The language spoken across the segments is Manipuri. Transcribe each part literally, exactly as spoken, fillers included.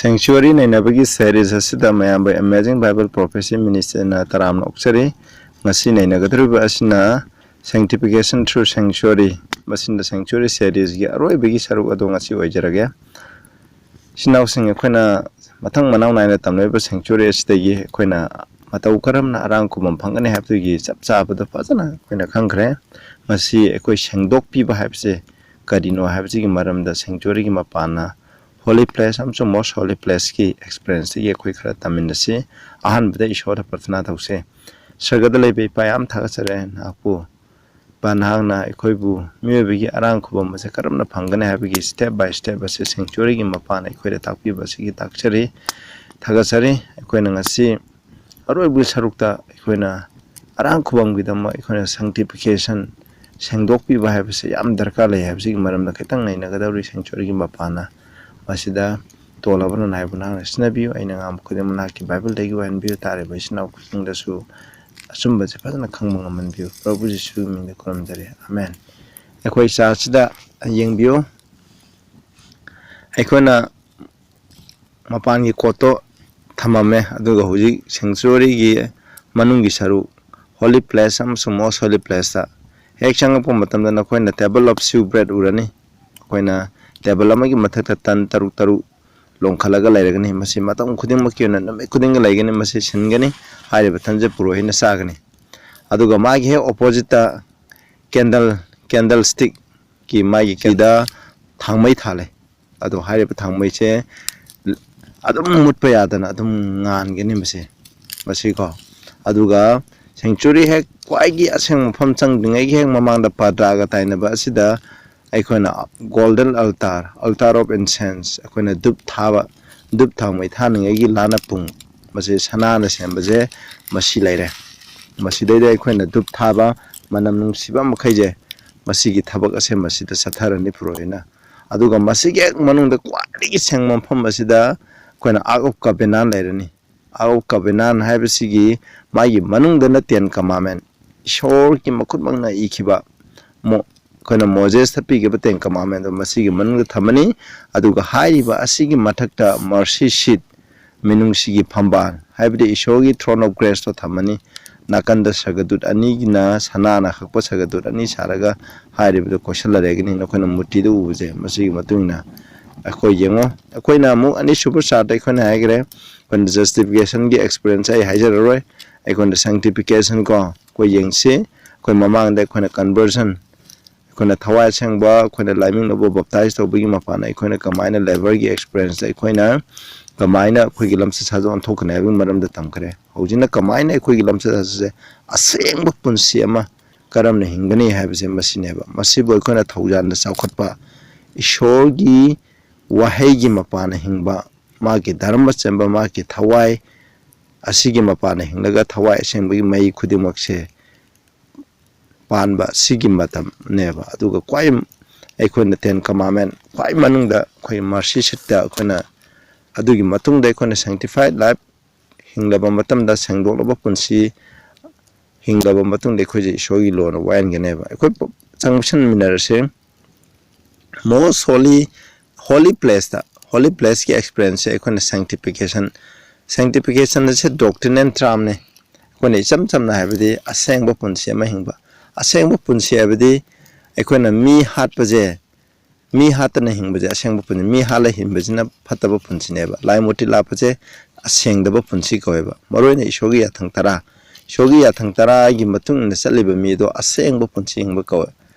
Sanctuary ꯅꯩꯅꯕꯒꯤ series ꯑꯁꯤꯗ ꯃꯌꯥꯝꯕꯨ Amazing Bible Prophecy Ministryꯅ ꯇꯔꯥꯝꯅ ꯑꯣꯛꯆꯔꯤ꯫ ꯉꯁꯤ ꯅꯩꯅꯒꯗꯧꯔꯤꯕ ꯑꯁꯤꯅ Sanctification Through Sanctuary, ꯃꯁꯤꯅ Sanctuary seriesꯒꯤ ꯑꯔꯣꯏꯕꯒꯤ ꯁꯔꯨꯛ ꯑꯗꯨ ꯉꯁꯤ ꯑꯣꯏꯖꯔꯒꯦ꯫ ꯏꯆꯤꯟ ꯏꯅꯥꯎꯁꯤꯡ, ꯑꯩꯈꯣꯏꯅ ꯃꯊꯪ ꯃꯅꯥꯎ ꯅꯥꯏꯅ ꯇꯝꯂꯛꯂꯤꯕ Sanctuary ꯑꯁꯤꯗꯒꯤ ꯑꯩꯈꯣꯏꯅ ꯃꯇꯧ ꯀꯔꯝꯅ ꯑꯔꯥꯡ ꯈꯨꯕꯝ ꯐꯪꯒꯅꯤ ꯍꯥꯏꯕꯗꯨꯒꯤ ꯆꯞ ꯆꯥꯕꯗ ꯐꯖꯅ ꯑꯩꯈꯣꯏꯅ ꯈꯪꯈ꯭ꯔꯦ꯫ ꯃꯁꯤ ꯑꯩꯈꯣꯏ ꯁꯦꯡꯗꯣꯛꯄꯤꯕ ꯍꯥꯏꯕꯁꯦ ꯀꯔꯤꯅꯣ ꯍꯥꯏꯕꯁꯤꯒꯤ ꯃꯔꯝꯗ Sanctuaryꯒꯤ ꯃꯄꯥꯟꯅ holy place ꯑꯃꯁꯨꯡ most holy placeꯀꯤ experienceꯇꯒꯤ ꯑꯩꯈꯣꯏ ꯈꯔ ꯇꯝꯃꯤꯟꯅꯁꯤ꯫ ꯑꯍꯥꯟꯕꯗ ꯏꯁꯣꯔꯗ ꯄ꯭ꯔꯊꯅꯥ ꯇꯧꯁꯦ꯫ ꯁꯔꯒꯗ ꯂꯩꯕ ꯏꯄꯥ, ꯌꯥꯝ ꯊꯥꯒꯠꯆꯔꯦ ꯅꯍꯥꯛꯄꯨ꯫ ꯏꯄꯥ, ꯅꯍꯥꯛꯅ ꯑꯩꯈꯣꯏꯕꯨ ꯃꯤꯑꯣꯏꯕꯒꯤ ꯑꯔꯥꯡ ꯈꯨꯕꯝ ꯑꯁꯦ ꯀꯔꯝꯅ ꯐꯪꯒꯅꯤ ꯍꯥꯏꯕꯒꯤ step by step ꯑꯁꯤ Sanctuaryꯒꯤ ꯃꯄꯥꯟꯅ ꯑꯩꯈꯣꯏꯗ ꯇꯥꯛꯄꯤꯕ ꯑꯁꯤꯒꯤ ꯊꯥꯒꯠꯆꯔꯤ, ꯊꯥꯒꯠꯆꯔꯤ꯫ ꯑꯩꯈꯣꯏꯅ ꯉꯁꯤ ꯑꯔꯣꯏꯕꯒꯤ ꯁꯔꯨꯛꯇ ꯑꯩꯈꯣꯏꯅ ꯑꯔꯥꯡ ꯈꯨꯕꯝꯒꯤꯗꯃꯛ ꯑꯩꯈꯣꯏꯅ sanctification, ꯁꯦꯡꯗꯣꯛꯄꯤꯕ ꯍꯥꯏꯕꯁꯦ ꯌꯥꯝ ꯗꯔꯀꯥꯔ ꯂꯩ ꯍꯥꯏꯕꯁꯤꯒꯤ ꯃꯔꯝꯗ ꯈꯤꯇꯪ ꯅꯩꯅꯒꯗꯧꯔꯤ Sanctuaryꯒꯤ ꯃꯄꯥꯟꯅ꯫ ꯃꯁꯤꯗ ꯇꯣꯜꯂꯕꯅ ꯅꯥꯏꯕ ꯅꯍꯥꯛꯅ ꯁꯤꯟꯅꯕꯤꯌꯨ꯫ ꯑꯩꯅ ꯉꯥꯡꯕ ꯈꯨꯗꯤꯡꯃꯛ ꯅꯍꯥꯛꯀꯤ Bible ꯗꯒꯤ ꯑꯣꯏꯍꯟꯕꯤꯌꯨ꯫ ꯇꯥꯔꯤꯕ ꯏꯆꯤꯟ ꯏꯅꯥꯎ ꯈꯨꯗꯤꯡꯗꯁꯨ ꯑꯆꯨꯝꯕꯁꯦ ꯐꯖꯅ ꯈꯪꯕ ꯉꯝꯍꯟꯕꯤꯌꯨ꯫ ꯄ꯭ꯔꯚꯨ ꯖꯤꯁꯨꯒꯤ ꯃꯤꯡꯗ ꯈꯨꯔꯨꯝꯖꯔꯤ꯫ ꯑꯃꯦꯟ꯫ ꯑꯩꯈꯣꯏ ꯆꯥꯔꯆꯁꯤꯗ ꯌꯦꯡꯕꯤꯌꯨ꯫ ꯑꯩꯈꯣꯏꯅ ꯃꯄꯥꯟꯒꯤ ꯀꯣꯠꯇꯣ ꯊꯝꯃꯝꯃꯦ, ꯑꯗꯨꯒ ꯍꯧꯖꯤꯛ Sanctuaryꯒꯤ ꯃꯅꯨꯡꯒꯤ ꯁꯔꯨꯛ, holy place ꯑꯃꯁꯨꯡ most holy placeꯇ ꯍꯦꯛ ꯆꯪꯉꯛꯄ ꯃꯇꯝꯗ ꯅꯈꯣꯏꯅ table of shewbread ꯎꯔꯅꯤ꯫ ꯑꯩꯈꯣꯏꯅ table ꯑꯃꯒꯤ ꯃꯊꯛꯇ ꯇꯟ ꯇꯔꯨꯛ ꯇꯔꯨꯛ ꯂꯣꯡꯈꯠꯂꯒ ꯂꯩꯔꯒꯅꯤ꯫ ꯃꯁꯤ ꯃꯇꯝ ꯈꯨꯗꯤꯡꯃꯛꯀꯤ ꯑꯣꯏꯅ ꯅꯨꯃꯤꯠ ꯈꯨꯗꯤꯡꯒꯤ ꯂꯩꯒꯅꯤ꯫ ꯃꯁꯤ ꯁꯤꯟꯒꯅꯤ꯫ ꯍꯥꯏꯔꯤꯕ ꯇꯟꯁꯦ ꯄꯨꯔꯣꯍꯤꯠꯅ ꯆꯥꯒꯅꯤ꯫ ꯑꯗꯨꯒ ꯃꯥꯒꯤ ꯍꯦꯛ oppositeꯇ candle, candlestickꯀꯤ ꯃꯥꯒꯤ ꯀꯤꯗ ꯊꯥꯡꯃꯩ ꯊꯥꯜꯂꯦ꯫ ꯑꯗꯣ ꯍꯥꯏꯔꯤꯕ ꯊꯥꯡꯃꯩꯁꯦ ꯑꯗꯨꯝ ꯃꯨꯠꯄ ꯌꯥꯗꯅ ꯑꯗꯨꯝ ꯉꯥꯟꯒꯅꯤ ꯃꯁꯦ, ꯃꯁꯤꯀꯣ꯫ ꯑꯗꯨꯒ Sanctuary ꯍꯦꯛ ꯈ꯭ꯋꯥꯏꯒꯤ ꯑꯁꯦꯡꯕ ꯃꯐꯝ ꯆꯪꯗ꯭ꯔꯤꯉꯩꯒꯤ ꯍꯦꯛ ꯃꯃꯥꯡꯗ ꯄꯔꯗꯥꯒ ꯇꯥꯏꯅꯕ ꯑꯁꯤꯗ ꯑꯩꯈꯣꯏꯅ golden altar, altar of incense, ꯑꯩꯈꯣꯏꯅ ꯙꯨꯞ ꯊꯥꯕ, ꯙꯨꯞ ꯊꯥꯎꯃꯩ ꯊꯥꯅꯤꯡꯉꯥꯏꯒꯤ ꯂꯥꯅ ꯄꯨꯡ, ꯃꯁꯤ ꯁꯅꯥꯅ ꯁꯦꯝꯕꯁꯦ ꯃꯁꯤ ꯂꯩꯔꯦ꯫ ꯃꯁꯤꯗꯩꯗ ꯑꯩꯈꯣꯏꯅ ꯙꯨꯞ ꯊꯥꯕ ꯃꯅꯝ ꯅꯨꯡꯁꯤꯕ ꯃꯈꯩꯁꯦ ꯃꯁꯤꯒꯤ ꯊꯕꯛ ꯑꯁꯦ ꯃꯁꯤꯗ ꯆꯠꯊꯔꯅꯤ ꯄꯨꯔꯣꯍꯤꯠꯅ꯫ ꯑꯗꯨꯒ ꯃꯁꯤꯒꯤ ꯍꯦꯛ ꯃꯅꯨꯡꯗ ꯈ꯭ꯋꯥꯏꯗꯒꯤ ꯁꯦꯡꯕ ꯃꯐꯝ ꯑꯁꯤꯗ ꯑꯩꯈꯣꯏꯅ Ark of Covenant ꯂꯩꯔꯅꯤ꯫ Ark of Covenant ꯍꯥꯏꯕꯁꯤꯒꯤ ꯃꯥꯒꯤ ꯃꯅꯨꯡꯗꯅ Ten Commandment, ꯏꯁꯣꯔꯒꯤ ꯃꯈꯨꯠꯃꯛꯅ ꯏꯈꯤꯕ ꯃꯣ-, ꯑꯩꯈꯣꯏꯅ ꯃꯣꯖꯦꯁꯇ ꯄꯤꯈꯤꯕ Ten Commandment ꯑꯗꯣ ꯃꯁꯤꯒꯤ ꯃꯅꯨꯡꯗ ꯊꯝꯃꯅꯤ꯫ ꯑꯗꯨꯒ ꯍꯥꯏꯔꯤꯕ ꯑꯁꯤꯒꯤ ꯃꯊꯛꯇ mercy seat, ꯃꯤꯅꯨꯡꯁꯤꯒꯤ ꯐꯝꯕꯥꯜ, ꯍꯥꯏꯕꯗꯤ ꯏꯁꯣꯔꯒꯤ throne of grace ꯇꯣ ꯊꯝꯃꯅꯤ꯫ ꯅꯥꯀꯟꯗ ꯁꯔꯒꯗꯨꯠ ꯑꯅꯤꯒꯤꯅ ꯁꯅꯥꯅ ꯍꯛꯄ ꯁꯔꯒꯗꯨꯠ ꯑꯅꯤ ꯁꯥꯔꯒ ꯍꯥꯏꯔꯤꯕꯗꯨ ꯀꯣꯏꯁꯜꯂꯔꯦꯒꯅꯤ꯫ ꯅꯈꯣꯏꯅ ꯃꯨꯔꯇꯤꯗꯨ ꯎꯕꯁꯦ ꯃꯁꯤꯒꯤ ꯃꯇꯨꯡ ꯏꯟꯅ ꯑꯩꯈꯣꯏ ꯌꯦꯡꯉꯣ꯫ ꯑꯩꯈꯣꯏꯅ ꯑꯃꯨꯛ ꯑꯅꯤꯁꯨꯕ ꯆꯥꯔꯠꯇ ꯑꯩꯈꯣꯏꯅ ꯍꯥꯏꯈ꯭ꯔꯦ꯫ ꯑꯩꯈꯣꯏꯅ justification ꯒꯤ experience ꯑꯩ ꯍꯥꯏꯖꯔꯔꯣꯏ꯫ ꯑꯩꯈꯣꯏꯅ sanctification ꯀꯣ ꯑꯩꯈꯣꯏ ꯌꯦꯡꯁꯤ꯫ ꯑꯩꯈꯣꯏ ꯃꯃꯥꯡꯗ ꯑꯩꯈꯣꯏꯅ conversion, ꯑꯩꯈꯣꯏꯅ ꯊꯋꯥꯏ ꯑꯁꯦꯡꯕ, ꯑꯩꯈꯣꯏꯅ ꯂꯥꯏꯃꯤꯡ ꯂꯧꯕ, baptize ꯇꯧꯕꯒꯤ ꯃꯄꯥꯟꯅ ꯑꯩꯈꯣꯏꯅ ꯀꯃꯥꯏꯅ labour ꯒꯤ experience ꯇ ꯑꯩꯈꯣꯏꯅ ꯀꯃꯥꯏꯅ ꯑꯩꯈꯣꯏꯒꯤ ꯂꯝꯆꯠ ꯁꯥꯖꯠ ꯑꯣꯟꯊꯣꯛꯀꯅꯤ ꯍꯥꯏꯕꯒꯤ ꯃꯔꯝꯗ ꯇꯝꯈ꯭ꯔꯦ꯫ ꯍꯧꯖꯤꯛꯅ ꯀꯃꯥꯏꯅ ꯑꯩꯈꯣꯏꯒꯤ ꯂꯝꯆꯠ ꯁꯥꯖꯠꯁꯦ ꯑꯁꯦꯡꯕ ꯄꯨꯟꯁꯤ ꯑꯃ ꯀꯔꯝꯅ ꯍꯤꯡꯒꯅꯤ ꯍꯥꯏꯕꯁꯦ ꯃꯁꯤꯅꯦꯕ꯫ ꯃꯁꯤꯕꯨ ꯑꯩꯈꯣꯏꯅ ꯊꯧꯖꯥꯜꯗ ꯆꯥꯎꯈꯠꯄ, ꯏꯁꯣꯔꯒꯤ ꯋꯥꯍꯩꯒꯤ ꯃꯄꯥꯟꯅ ꯍꯤꯡꯕ, ꯃꯥꯒꯤ ꯙꯔꯃ ꯆꯦꯟꯕ, ꯃꯥꯒꯤ ꯊꯋꯥꯏ ꯑꯁꯤꯒꯤ ꯃꯄꯥꯟꯅ ꯍꯤꯡꯂꯒ ꯊꯋꯥꯏ ꯑꯁꯦꯡꯕꯒꯤ ꯃꯍꯩ ꯈꯨꯗꯤꯡꯃꯛꯁꯦ ꯄꯥꯟꯕ ꯁꯤꯒꯤ ꯃꯇꯝꯅꯦꯕ꯫ ꯑꯗꯨꯒ ꯈ꯭ꯋꯥꯏ ꯑꯩꯈꯣꯏꯅ Ten Commandment ꯈ꯭ꯋꯥꯏ ꯃꯅꯨꯡꯗ ꯑꯩꯈꯣꯏ mercy seat ꯇ ꯑꯩꯈꯣꯏꯅ ꯑꯗꯨꯒꯤ ꯃꯇꯨꯡꯗ ꯑꯩꯈꯣꯏꯅ sanctified life ꯍꯤꯡꯂꯕ ꯃꯇꯝꯗ, ꯁꯦꯡꯗꯣꯛꯂꯕ ꯄꯨꯟꯁꯤ ꯍꯤꯡꯂꯕ ꯃꯇꯨꯡꯗ ꯑꯩꯈꯣꯏꯁꯦ ꯏꯁꯣꯔꯒꯤ ꯂꯣꯟꯅ ꯋꯥꯌꯦꯟꯒꯅꯦꯕ꯫ ꯑꯩꯈꯣꯏ ꯄꯨ-, ꯆꯪꯁꯟꯃꯤꯟꯅꯔꯁꯦ꯫ Most holy, holy place ꯇ, holy place ꯀꯤ experience ꯁꯦ ꯑꯩꯈꯣꯏꯅ sanctification, sanctification ꯑꯁꯦ doctrine and term ꯅꯦ꯫ ꯑꯩꯈꯣꯏꯅ ꯏꯆꯝ ꯆꯝꯅ ꯍꯥꯏꯕꯗꯤ ꯑꯁꯦꯡꯕ ꯄꯨꯟꯁꯤ ꯑꯃ ꯍꯤꯡꯕ꯫ ꯑꯁꯦꯡꯕ ꯄꯨꯟꯁꯤ ꯍꯥꯏꯕꯗꯤ ꯑꯩꯈꯣꯏꯅ ꯃꯤ ꯍꯥꯠꯄꯁꯦ, ꯃꯤ ꯍꯥꯠꯇꯅ ꯍꯤꯡꯕꯁꯦ ꯑꯁꯦꯡꯕ ꯄꯨꯟꯁꯤ, ꯃꯤ ꯍꯥꯠꯂ ꯍꯤꯡꯕꯁꯤꯅ ꯐꯠꯇꯕ ꯄꯨꯟꯁꯤꯅꯦꯕ꯫ ꯂꯥꯏ ꯃꯨꯔꯇꯤ ꯂꯥꯠꯄꯁꯦ ꯑꯁꯦꯡꯗꯕ ꯄꯨꯟꯁꯤ ꯀꯧꯋꯦꯕ꯫ ꯃꯔꯨꯑꯣꯏꯅ ꯏꯁꯣꯔꯒꯤ ꯌꯥꯊꯪ ꯇꯔꯥ, ꯏꯁꯣꯔꯒꯤ ꯌꯥꯊꯪ ꯇꯔꯥꯒꯤ ꯃꯇꯨꯡ ꯏꯟꯅ ꯆꯠꯂꯤꯕ ꯃꯤꯗꯣ ꯑꯁꯦꯡꯕ ꯄꯨꯟꯁꯤ ꯍꯤꯡꯕ ꯀꯧꯋꯦ,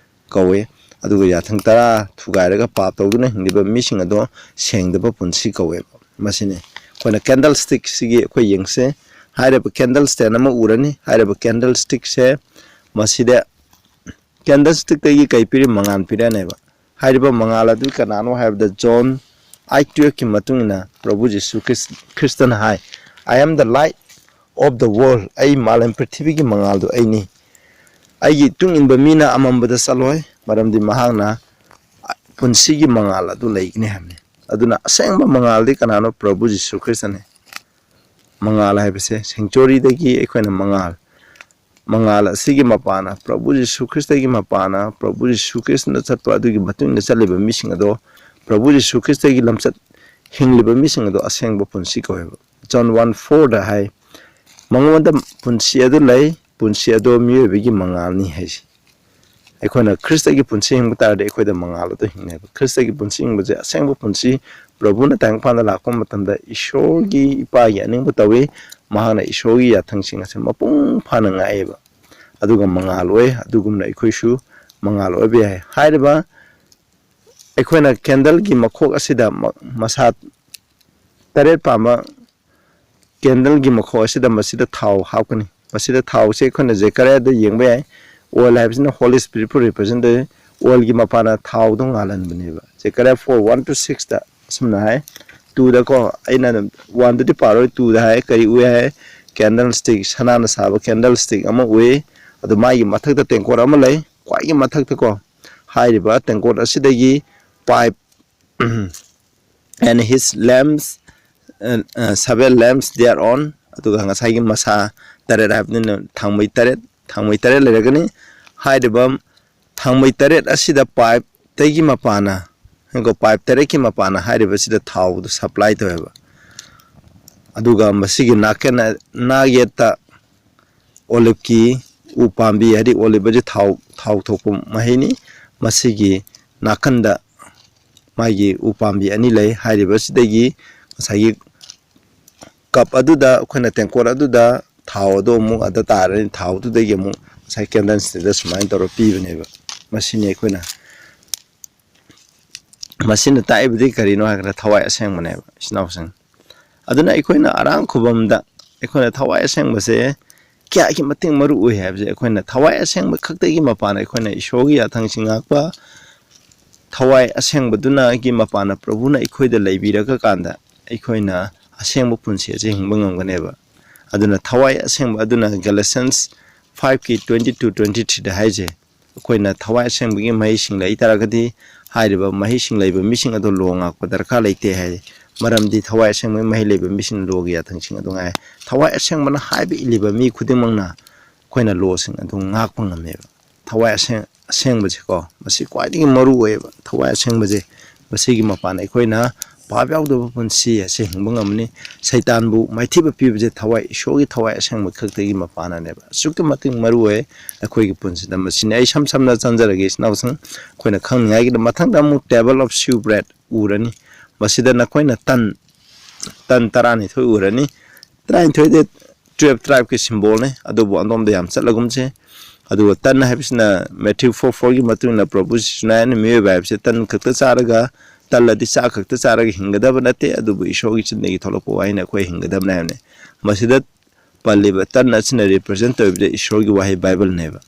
ꯀꯧꯋꯦ꯫ ꯑꯗꯨꯒ ꯌꯥꯊꯪ ꯇꯔꯥ ꯊꯨꯒꯥꯏꯔꯒ ꯄꯥꯞ ꯇꯧꯗꯨꯅ ꯍꯤꯡꯂꯤꯕ ꯃꯤꯁꯤꯡ ꯑꯗꯣ ꯁꯦꯡꯗꯕ ꯄꯨꯟꯁꯤ ꯀꯧꯋꯦꯕ꯫ ꯃꯁꯤꯅꯤ ꯑꯩꯈꯣꯏꯅ candlestick ꯁꯤꯒꯤ ꯑꯩꯈꯣꯏ ꯌꯦꯡꯁꯦ꯫ ꯍꯥꯏꯔꯤꯕ candle stand ꯑꯃ ꯎꯔꯅꯤ꯫ ꯍꯥꯏꯔꯤꯕ candlestick ꯁꯦ ꯃꯁꯤꯗ candlestick ꯇꯒꯤ ꯀꯩ ꯄꯤꯔꯤ? ꯃꯉꯥꯜ ꯄꯤꯔꯛꯑꯅꯦꯕ꯫ ꯍꯥꯏꯔꯤꯕ ꯃꯉꯥꯜ ꯑꯗꯨ ꯀꯅꯥꯅꯣ ꯍꯥꯏꯕꯗ John eight twelve ꯀꯤ ꯃꯇꯨꯡ ꯏꯟꯅ ꯄ꯭ꯔꯚꯨ ꯖꯤꯁꯨ ꯈ꯭ꯔꯤꯁ-, ꯈ꯭ꯔꯤꯁꯇꯅ ꯍꯥꯏ, "I am the light of the world", ꯑꯩ ꯃꯥꯂꯦꯝ ꯄ꯭ꯔꯤꯊꯤꯕꯤꯒꯤ ꯃꯉꯥꯜꯗꯨ ꯑꯩꯅꯤ꯫ "ꯑꯩꯒꯤ ꯏꯇꯨꯡ ꯏꯟꯕ ꯃꯤꯅ ꯑꯃꯝꯕꯗ ꯆꯠꯂꯣꯏ, ꯃꯔꯝꯗꯤ ꯃꯍꯥꯛꯅ ꯄꯨꯟꯁꯤꯒꯤ ꯃꯉꯥꯜ ꯑꯗꯨ ꯂꯩꯒꯅꯤ" ꯍꯥꯏꯕꯅꯤ꯫ ꯑꯗꯨꯅ ꯑꯁꯦꯡꯕ ꯃꯉꯥꯜꯗꯤ ꯀꯅꯥꯅꯣ? ꯄ꯭ꯔꯚꯨ ꯖꯤꯁꯨ ꯈ꯭ꯔꯤꯁꯇꯅꯤ꯫ ꯃꯉꯥꯜ ꯍꯥꯏꯕꯁꯦ sanctuary ꯗꯒꯤ ꯑꯩꯈꯣꯏꯅ ꯃꯉꯥꯜ, ꯃꯉꯥꯜ ꯑꯁꯤꯒꯤ ꯃꯄꯥꯅ, ꯄ꯭ꯔꯚꯨ ꯖꯤꯁꯨ ꯈ꯭ꯔꯤꯁꯇꯒꯤ ꯃꯄꯥꯅ, ꯄ꯭ꯔꯚꯨ ꯖꯤꯁꯨ ꯈ꯭ꯔꯤꯁꯇꯅ ꯆꯠꯄ ꯑꯗꯨꯒꯤ ꯃꯇꯨꯡ ꯏꯟꯅ ꯆꯠꯂꯤꯕ ꯃꯤꯁꯤꯡ ꯑꯗꯣ, ꯄ꯭ꯔꯚꯨ ꯖꯤꯁꯨ ꯈ꯭ꯔꯤꯁꯇꯒꯤ ꯂꯝꯆꯠ ꯍꯤꯡꯂꯤꯕ ꯃꯤꯁꯤꯡ ꯑꯗꯣ ꯑꯁꯦꯡꯕ ꯄꯨꯟꯁꯤ ꯀꯧꯋꯦꯕ꯫ John one four ꯗ ꯍꯥꯏ, "ꯃꯉꯣꯟꯗ ꯄꯨꯟꯁꯤ ꯑꯗꯨ ꯂꯩ, ꯄꯨꯟꯁꯤ ꯑꯗꯣ ꯃꯤꯑꯣꯏꯕꯒꯤ ꯃꯉꯥꯜꯅꯤ" ꯍꯥꯏꯁꯤ꯫ ꯑꯩꯈꯣꯏꯅ ꯈ꯭ꯔꯤꯁꯇꯒꯤ ꯄꯨꯟꯁꯤ ꯍꯤꯡꯕ ꯇꯥꯔꯗꯤ ꯑꯩꯈꯣꯏꯗ ꯃꯉꯥꯜ ꯑꯗꯨ ꯍꯤꯡꯅꯩꯕ꯫ ꯈ꯭ꯔꯤꯁꯇꯒꯤ ꯄꯨꯟꯁꯤ ꯍꯤꯡꯕꯁꯦ ꯑꯁꯦꯡꯕ ꯄꯨꯟꯁꯤ, ꯄ꯭ꯔꯚꯨꯅ ꯇꯥꯏꯕꯪꯄꯥꯟꯗ ꯂꯥꯛꯄ ꯃꯇꯝꯗ ꯏꯁꯣꯔꯒꯤ ꯏꯄꯥꯒꯤ ꯑꯅꯤꯡꯕ ꯇꯧꯏ꯫ ꯃꯍꯥꯛꯅ ꯏꯁꯣꯔꯒꯤ ꯌꯥꯊꯪꯁꯤꯡ ꯑꯁꯦ ꯃꯄꯨꯡ ꯐꯥꯅ ꯉꯥꯛꯑꯦꯕ꯫ ꯑꯗꯨꯒ ꯃꯉꯥꯜ ꯑꯣꯏ꯫ ꯑꯗꯨꯒꯨꯝꯅ ꯑꯩꯈꯣꯏꯁꯨ ꯃꯉꯥꯜ ꯑꯣꯏꯕ ꯌꯥꯏ꯫ ꯍꯥꯏꯔꯤꯕ ꯑꯩꯈꯣꯏꯅ ꯀꯦꯟꯗꯜꯒꯤ ꯃꯈꯣꯛ ꯑꯁꯤꯗ ꯃ-, ꯃꯁꯥ ꯇꯔꯦꯠ ꯄꯥꯟꯕ ꯀꯦꯟꯗꯜꯒꯤ ꯃꯈꯣꯛ ꯑꯁꯤꯗ ꯃꯁꯤꯗ ꯊꯥꯎ ꯍꯥꯞꯀꯅꯤ꯫ ꯃꯁꯤꯗ ꯊꯥꯎꯁꯦ ꯑꯩꯈꯣꯏꯅ ꯖꯦꯀꯔꯤꯌꯥꯗ ꯌꯦꯡꯕ ꯌꯥꯏ꯫ Oil ꯍꯥꯏꯕꯁꯤꯅ Holy Spiritꯄꯨ represent ꯇꯧꯏ꯫ Oilꯒꯤ ꯃꯄꯥꯟꯅ ꯊꯥꯎꯗꯣ ꯉꯥꯜꯍꯟꯕꯅꯦꯕ꯫ ꯖꯦꯀꯔꯤꯌꯥ four, one to sixꯇ ꯑꯁꯨꯝꯅ ꯍꯥꯏ꯫ Twoꯗꯀꯣ, ꯑꯩꯅ ꯑꯗꯨꯝ oneꯗꯨꯗꯤ ꯄꯥꯔꯣꯏ, twoꯗ ꯍꯥꯏ, ꯀꯔꯤ ꯎꯏ ꯍꯥꯏ? Candlestick, ꯁꯅꯥꯅ ꯁꯥꯕ candlestick ꯑꯃ ꯎꯏ꯫ ꯑꯗꯨ ꯃꯥꯒꯤ ꯃꯊꯛꯇ ꯇꯦꯡꯀꯣꯠ ꯑꯃ ꯂꯩ꯫ ꯈ꯭ꯋꯥꯏꯒꯤ ꯃꯊꯛꯇꯀꯣ, ꯍꯥꯏꯔꯤꯕ ꯇꯦꯡꯀꯣꯠ ꯑꯁꯤꯗꯒꯤ pipe, and his lamps, uh, uh, seven lamps thereon, ꯑꯗꯨꯒ ꯉꯁꯥꯏꯒꯤ ꯃꯁꯥ ꯇꯔꯦꯠ ꯍꯥꯏꯕꯅꯤꯅ ꯊꯥꯡꯃꯩ ꯇꯔꯦꯠ, ꯊꯥꯡꯃꯩ ꯇꯔꯦꯠ ꯂꯩꯔꯒꯅꯤ꯫ ꯍꯥꯏꯔꯤꯕ ꯊꯥꯡꯃꯩ ꯇꯔꯦꯠ ꯑꯁꯤꯗ pipeꯇꯒꯤ ꯃꯄꯥꯅ, ꯀꯣ, pipe ꯇꯔꯦꯠꯀꯤ ꯃꯄꯥꯅ ꯍꯥꯏꯔꯤꯕꯁꯤꯗ ꯊꯥꯎꯗꯨ supply ꯇꯧꯋꯦꯕ꯫ ꯑꯗꯨꯒ ꯃꯁꯤꯒꯤ ꯅꯥꯀꯟ, ꯅꯥꯌꯦꯠꯇ oliveꯀꯤ ꯎ ꯄꯥꯝꯕꯤ, ꯍꯥꯏꯗꯤ olive ꯑꯁꯤ ꯊꯥꯎ, ꯊꯥꯎ ꯊꯣꯛꯄ ꯃꯍꯩꯅꯤ꯫ ꯃꯁꯤꯒꯤ ꯅꯥꯀꯟꯗ ꯃꯥꯒꯤ ꯎ ꯄꯥꯝꯕꯤ ꯑꯅꯤ ꯂꯩ꯫ ꯍꯥꯏꯔꯤꯕꯁꯤꯗꯒꯤ ꯉꯁꯥꯏꯒꯤ cup ꯑꯗꯨꯗ, ꯑꯩꯈꯣꯏꯅ ꯇꯦꯡꯀꯣꯠ ꯑꯗꯨꯗ ꯊꯥꯎ ꯑꯗꯨ ꯑꯃꯨꯛ ꯑꯗ ꯇꯥꯔꯅꯤ꯫ ꯊꯥꯎꯗꯨꯗꯒꯤ ꯑꯃꯨꯛ ꯉꯁꯥꯏ candlestickꯇ ꯁꯨꯃꯥꯏꯅ ꯇꯧꯔ ꯄꯤꯕꯅꯦꯕ꯫ ꯃꯁꯤꯅꯤ ꯑꯩꯈꯣꯏꯅ, ꯃꯁꯤꯅ ꯇꯥꯛꯏꯕꯗꯤ ꯀꯔꯤꯅꯣ ꯍꯥꯏꯔꯀꯥꯟꯗ ꯊꯋꯥꯏ ꯑꯁꯦꯡꯕꯅꯦꯕ, ꯏꯆꯤꯟ ꯏꯅꯥꯎꯁꯤꯡ꯫ ꯑꯗꯨꯅ ꯑꯩꯈꯣꯏꯅ ꯑꯔꯥꯡ ꯈꯨꯕꯝꯗ ꯑꯩꯈꯣꯏꯅ ꯊꯋꯥꯏ ꯑꯁꯦꯡꯕꯁꯦ ꯀꯌꯥꯒꯤ ꯃꯇꯤꯛ ꯃꯔꯨ ꯑꯣꯏ ꯍꯥꯏꯕꯁꯦ, ꯑꯩꯈꯣꯏꯅ ꯊꯋꯥꯏ ꯑꯁꯦꯡꯕ ꯈꯛꯇꯒꯤ ꯃꯄꯥꯟ ꯑꯩꯈꯣꯏꯅ ꯏꯁꯣꯔꯒꯤ ꯌꯥꯊꯪꯁꯤꯡ ꯉꯥꯛꯄ, ꯊꯋꯥꯏ ꯑꯁꯦꯡꯕꯗꯨꯅꯒꯤ ꯃꯄꯥꯟꯅ ꯄ꯭ꯔꯚꯨꯅ ꯑꯩꯈꯣꯏꯗ ꯂꯩꯕꯤꯔꯒ ꯀꯥꯟꯗ ꯑꯩꯈꯣꯏꯅ ꯑꯁꯦꯡꯕ ꯄꯨꯟꯁꯤ ꯑꯁꯤ ꯍꯤꯡꯕ ꯉꯝꯒꯅꯦꯕ꯫ ꯑꯗꯨꯅ ꯊꯋꯥꯏ ꯑꯁꯦꯡꯕ ꯑꯗꯨꯅ Galatians fiveꯀꯤ twenty two, twenty threeꯗ ꯍꯥꯏꯁꯦ, ꯑꯩꯈꯣꯏꯅ ꯊꯋꯥꯏ ꯑꯁꯦꯡꯕꯒꯤ ꯃꯍꯩꯁꯤꯡ ꯂꯩ ꯇꯥꯔꯒꯗꯤ ꯍꯥꯏꯔꯤꯕ ꯃꯍꯩꯁꯤꯡ ꯂꯩꯕ ꯃꯤꯁꯤꯡ ꯑꯗꯨ ꯂꯣ ꯉꯥꯛꯄ ꯗꯔꯀꯥꯔ ꯂꯩꯇꯦ ꯍꯥꯏ꯫ ꯃꯔꯝꯗꯤ ꯊꯋꯥꯏ ꯑꯁꯦꯡꯕꯒꯤ ꯃꯍꯩ ꯂꯩꯕ ꯃꯤꯁꯤꯡ ꯂꯣꯒꯤ ꯌꯥꯊꯪꯁꯤꯡ ꯑꯗꯨ ꯉꯥꯏ꯫ ꯊꯋꯥꯏ ꯑꯁꯦꯡꯕꯅ ꯍꯥꯏꯕ ꯏꯜꯂꯤꯕ ꯃꯤ ꯈꯨꯗꯤꯡꯃꯛꯅ ꯑꯩꯈꯣꯏꯅ ꯂꯣꯁꯤꯡ ꯑꯗꯨ ꯉꯥꯛꯄ ꯉꯝꯃꯦꯕ꯫ ꯊꯋꯥꯏ ꯑꯁꯦꯡ ꯑꯁꯦꯡꯕꯁꯦꯀꯣ, ꯃꯁꯤ ꯈ꯭ꯋꯥꯏꯗꯒꯤ ꯃꯔꯨ ꯑꯣꯏꯌꯦꯕ꯫ ꯊꯋꯥꯏ ꯑꯁꯦꯡꯕꯁꯦ, ꯃꯁꯤꯒꯤ ꯃꯄꯥꯟꯗ ꯑꯩꯈꯣꯏꯅ ꯄꯥꯞ ꯌꯥꯎꯗꯕ ꯄꯨꯟꯁꯤ ꯑꯁꯤ ꯍꯤꯡꯕ ꯉꯝꯃꯅꯤ꯫ ꯁꯩꯇꯥꯟꯕꯨ ꯃꯥꯏꯊꯤꯕ ꯄꯤꯕꯁꯦ ꯊꯋꯥꯏ, ꯏꯁꯣꯔꯒꯤ ꯊꯋꯥꯏ ꯑꯁꯦꯡꯕ ꯈꯛꯇꯒꯤ ꯃꯄꯥꯟꯅꯅꯦꯕ꯫ ꯑꯁꯨꯛꯀꯤ ꯃꯇꯤꯛ ꯃꯔꯨ ꯑꯣꯏ ꯑꯩꯈꯣꯏꯒꯤ ꯄꯨꯟꯁꯤꯗ꯫ ꯃꯁꯤꯅꯤ ꯑꯩ ꯏꯁꯝ ꯁꯝꯅ ꯆꯪꯖꯔꯒꯦ, ꯏꯆꯤꯟ ꯏꯅꯥꯎꯁꯤꯡ, ꯑꯩꯈꯣꯏꯅ ꯈꯪꯅꯤꯡꯉꯥꯏꯒꯤꯗ꯫ ꯃꯊꯪꯗ ꯑꯃꯨꯛ table of shewbread ꯎꯔꯅꯤ꯫ ꯃꯁꯤꯗ ꯅꯈꯣꯏꯅ ꯇꯟ, ꯇꯟ ꯇꯔꯥꯅꯤꯊꯣꯏ ꯎꯔꯅꯤ꯫ ꯇꯔꯥꯅꯤꯊꯣꯏꯗꯤ twelve tribeꯀꯤ symbolꯅꯤ, ꯑꯗꯨꯕꯨ ꯑꯗꯣꯝꯗ ꯌꯥꯝ ꯆꯠꯂꯒꯨꯝꯁꯦ꯫ ꯑꯗꯨꯒ ꯇꯟ ꯍꯥꯏꯕꯁꯤꯅ Matthew four fourꯒꯤ ꯃꯇꯨꯡ ꯏꯟꯅ ꯄ꯭ꯔꯚꯨ ꯖꯤꯁꯨꯅ ꯍꯥꯏꯅ, ꯃꯤꯑꯣꯏꯕ ꯍꯥꯏꯕꯁꯦ ꯇꯟ ꯈꯛꯇ ꯆꯥꯔꯒ, ꯇꯜꯂꯗꯤ ꯆꯥꯛ ꯈꯛꯇ ꯆꯥꯔꯒ ꯍꯤꯡꯒꯗꯕ ꯅꯠꯇꯦ, ꯑꯗꯨꯕꯨ ꯏꯁꯣꯔꯒꯤ ꯆꯤꯟꯗꯒꯤ ꯊꯣꯛꯂꯛꯄ ꯋꯥꯍꯩꯅ ꯑꯩꯈꯣꯏ ꯍꯤꯡꯒꯗꯕꯅꯦ ꯍꯥꯏꯕꯅꯤ꯫ ꯃꯁꯤꯗ ꯄꯜꯂꯤꯕ ꯇꯟ ꯑꯁꯤꯅ represent ꯇꯧꯔꯤꯕꯁꯦ ꯏꯁꯣꯔꯒꯤ ꯋꯥꯍꯩ ꯕꯥꯏꯕꯜꯅꯦꯕ꯫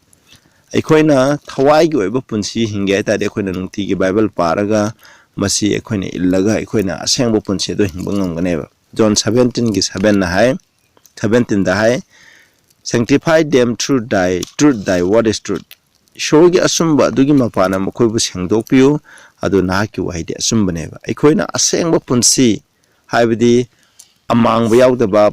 ꯑꯩꯈꯣꯏꯅ ꯊꯋꯥꯏꯒꯤ ꯑꯣꯏꯕ ꯄꯨꯟꯁꯤ ꯍꯤꯡꯒꯦ ꯍꯥꯏ ꯇꯥꯔꯗꯤ, ꯑꯩꯈꯣꯏꯅ ꯅꯨꯡꯇꯤꯒꯤ ꯕꯥꯏꯕꯜ ꯄꯥꯔꯒ, ꯃꯁꯤ ꯑꯩꯈꯣꯏꯅ ꯏꯜꯂꯒ, ꯑꯩꯈꯣꯏꯅ ꯑꯁꯦꯡꯕ ꯄꯨꯟꯁꯤ ꯑꯗꯨ ꯍꯤꯡꯕ ꯉꯝꯒꯅꯦꯕ꯫ John seventeenꯒꯤ sevenꯅ high, seventeenꯗ high, "Sanctify them through thy truth, thy word is truth." ꯏꯁꯣꯔꯒꯤ ꯑꯆꯨꯝꯕ ꯑꯗꯨꯒꯤ ꯃꯄꯥꯟꯅ ꯃꯈꯣꯏꯕꯨ ꯁꯦꯡꯗꯣꯛꯄꯤꯌꯨ, ꯑꯗꯨ ꯅꯍꯥꯛꯀꯤ ꯋꯥꯍꯩꯗꯤ ꯑꯆꯨꯝꯕꯅꯦꯕ꯫ ꯑꯩꯈꯣꯏꯅ ꯑꯁꯦꯡꯕ ꯄꯨꯟꯁꯤ, ꯍꯥꯏꯕꯗꯤ ꯑꯃꯥꯡꯕ ꯌꯥꯎꯗꯕ,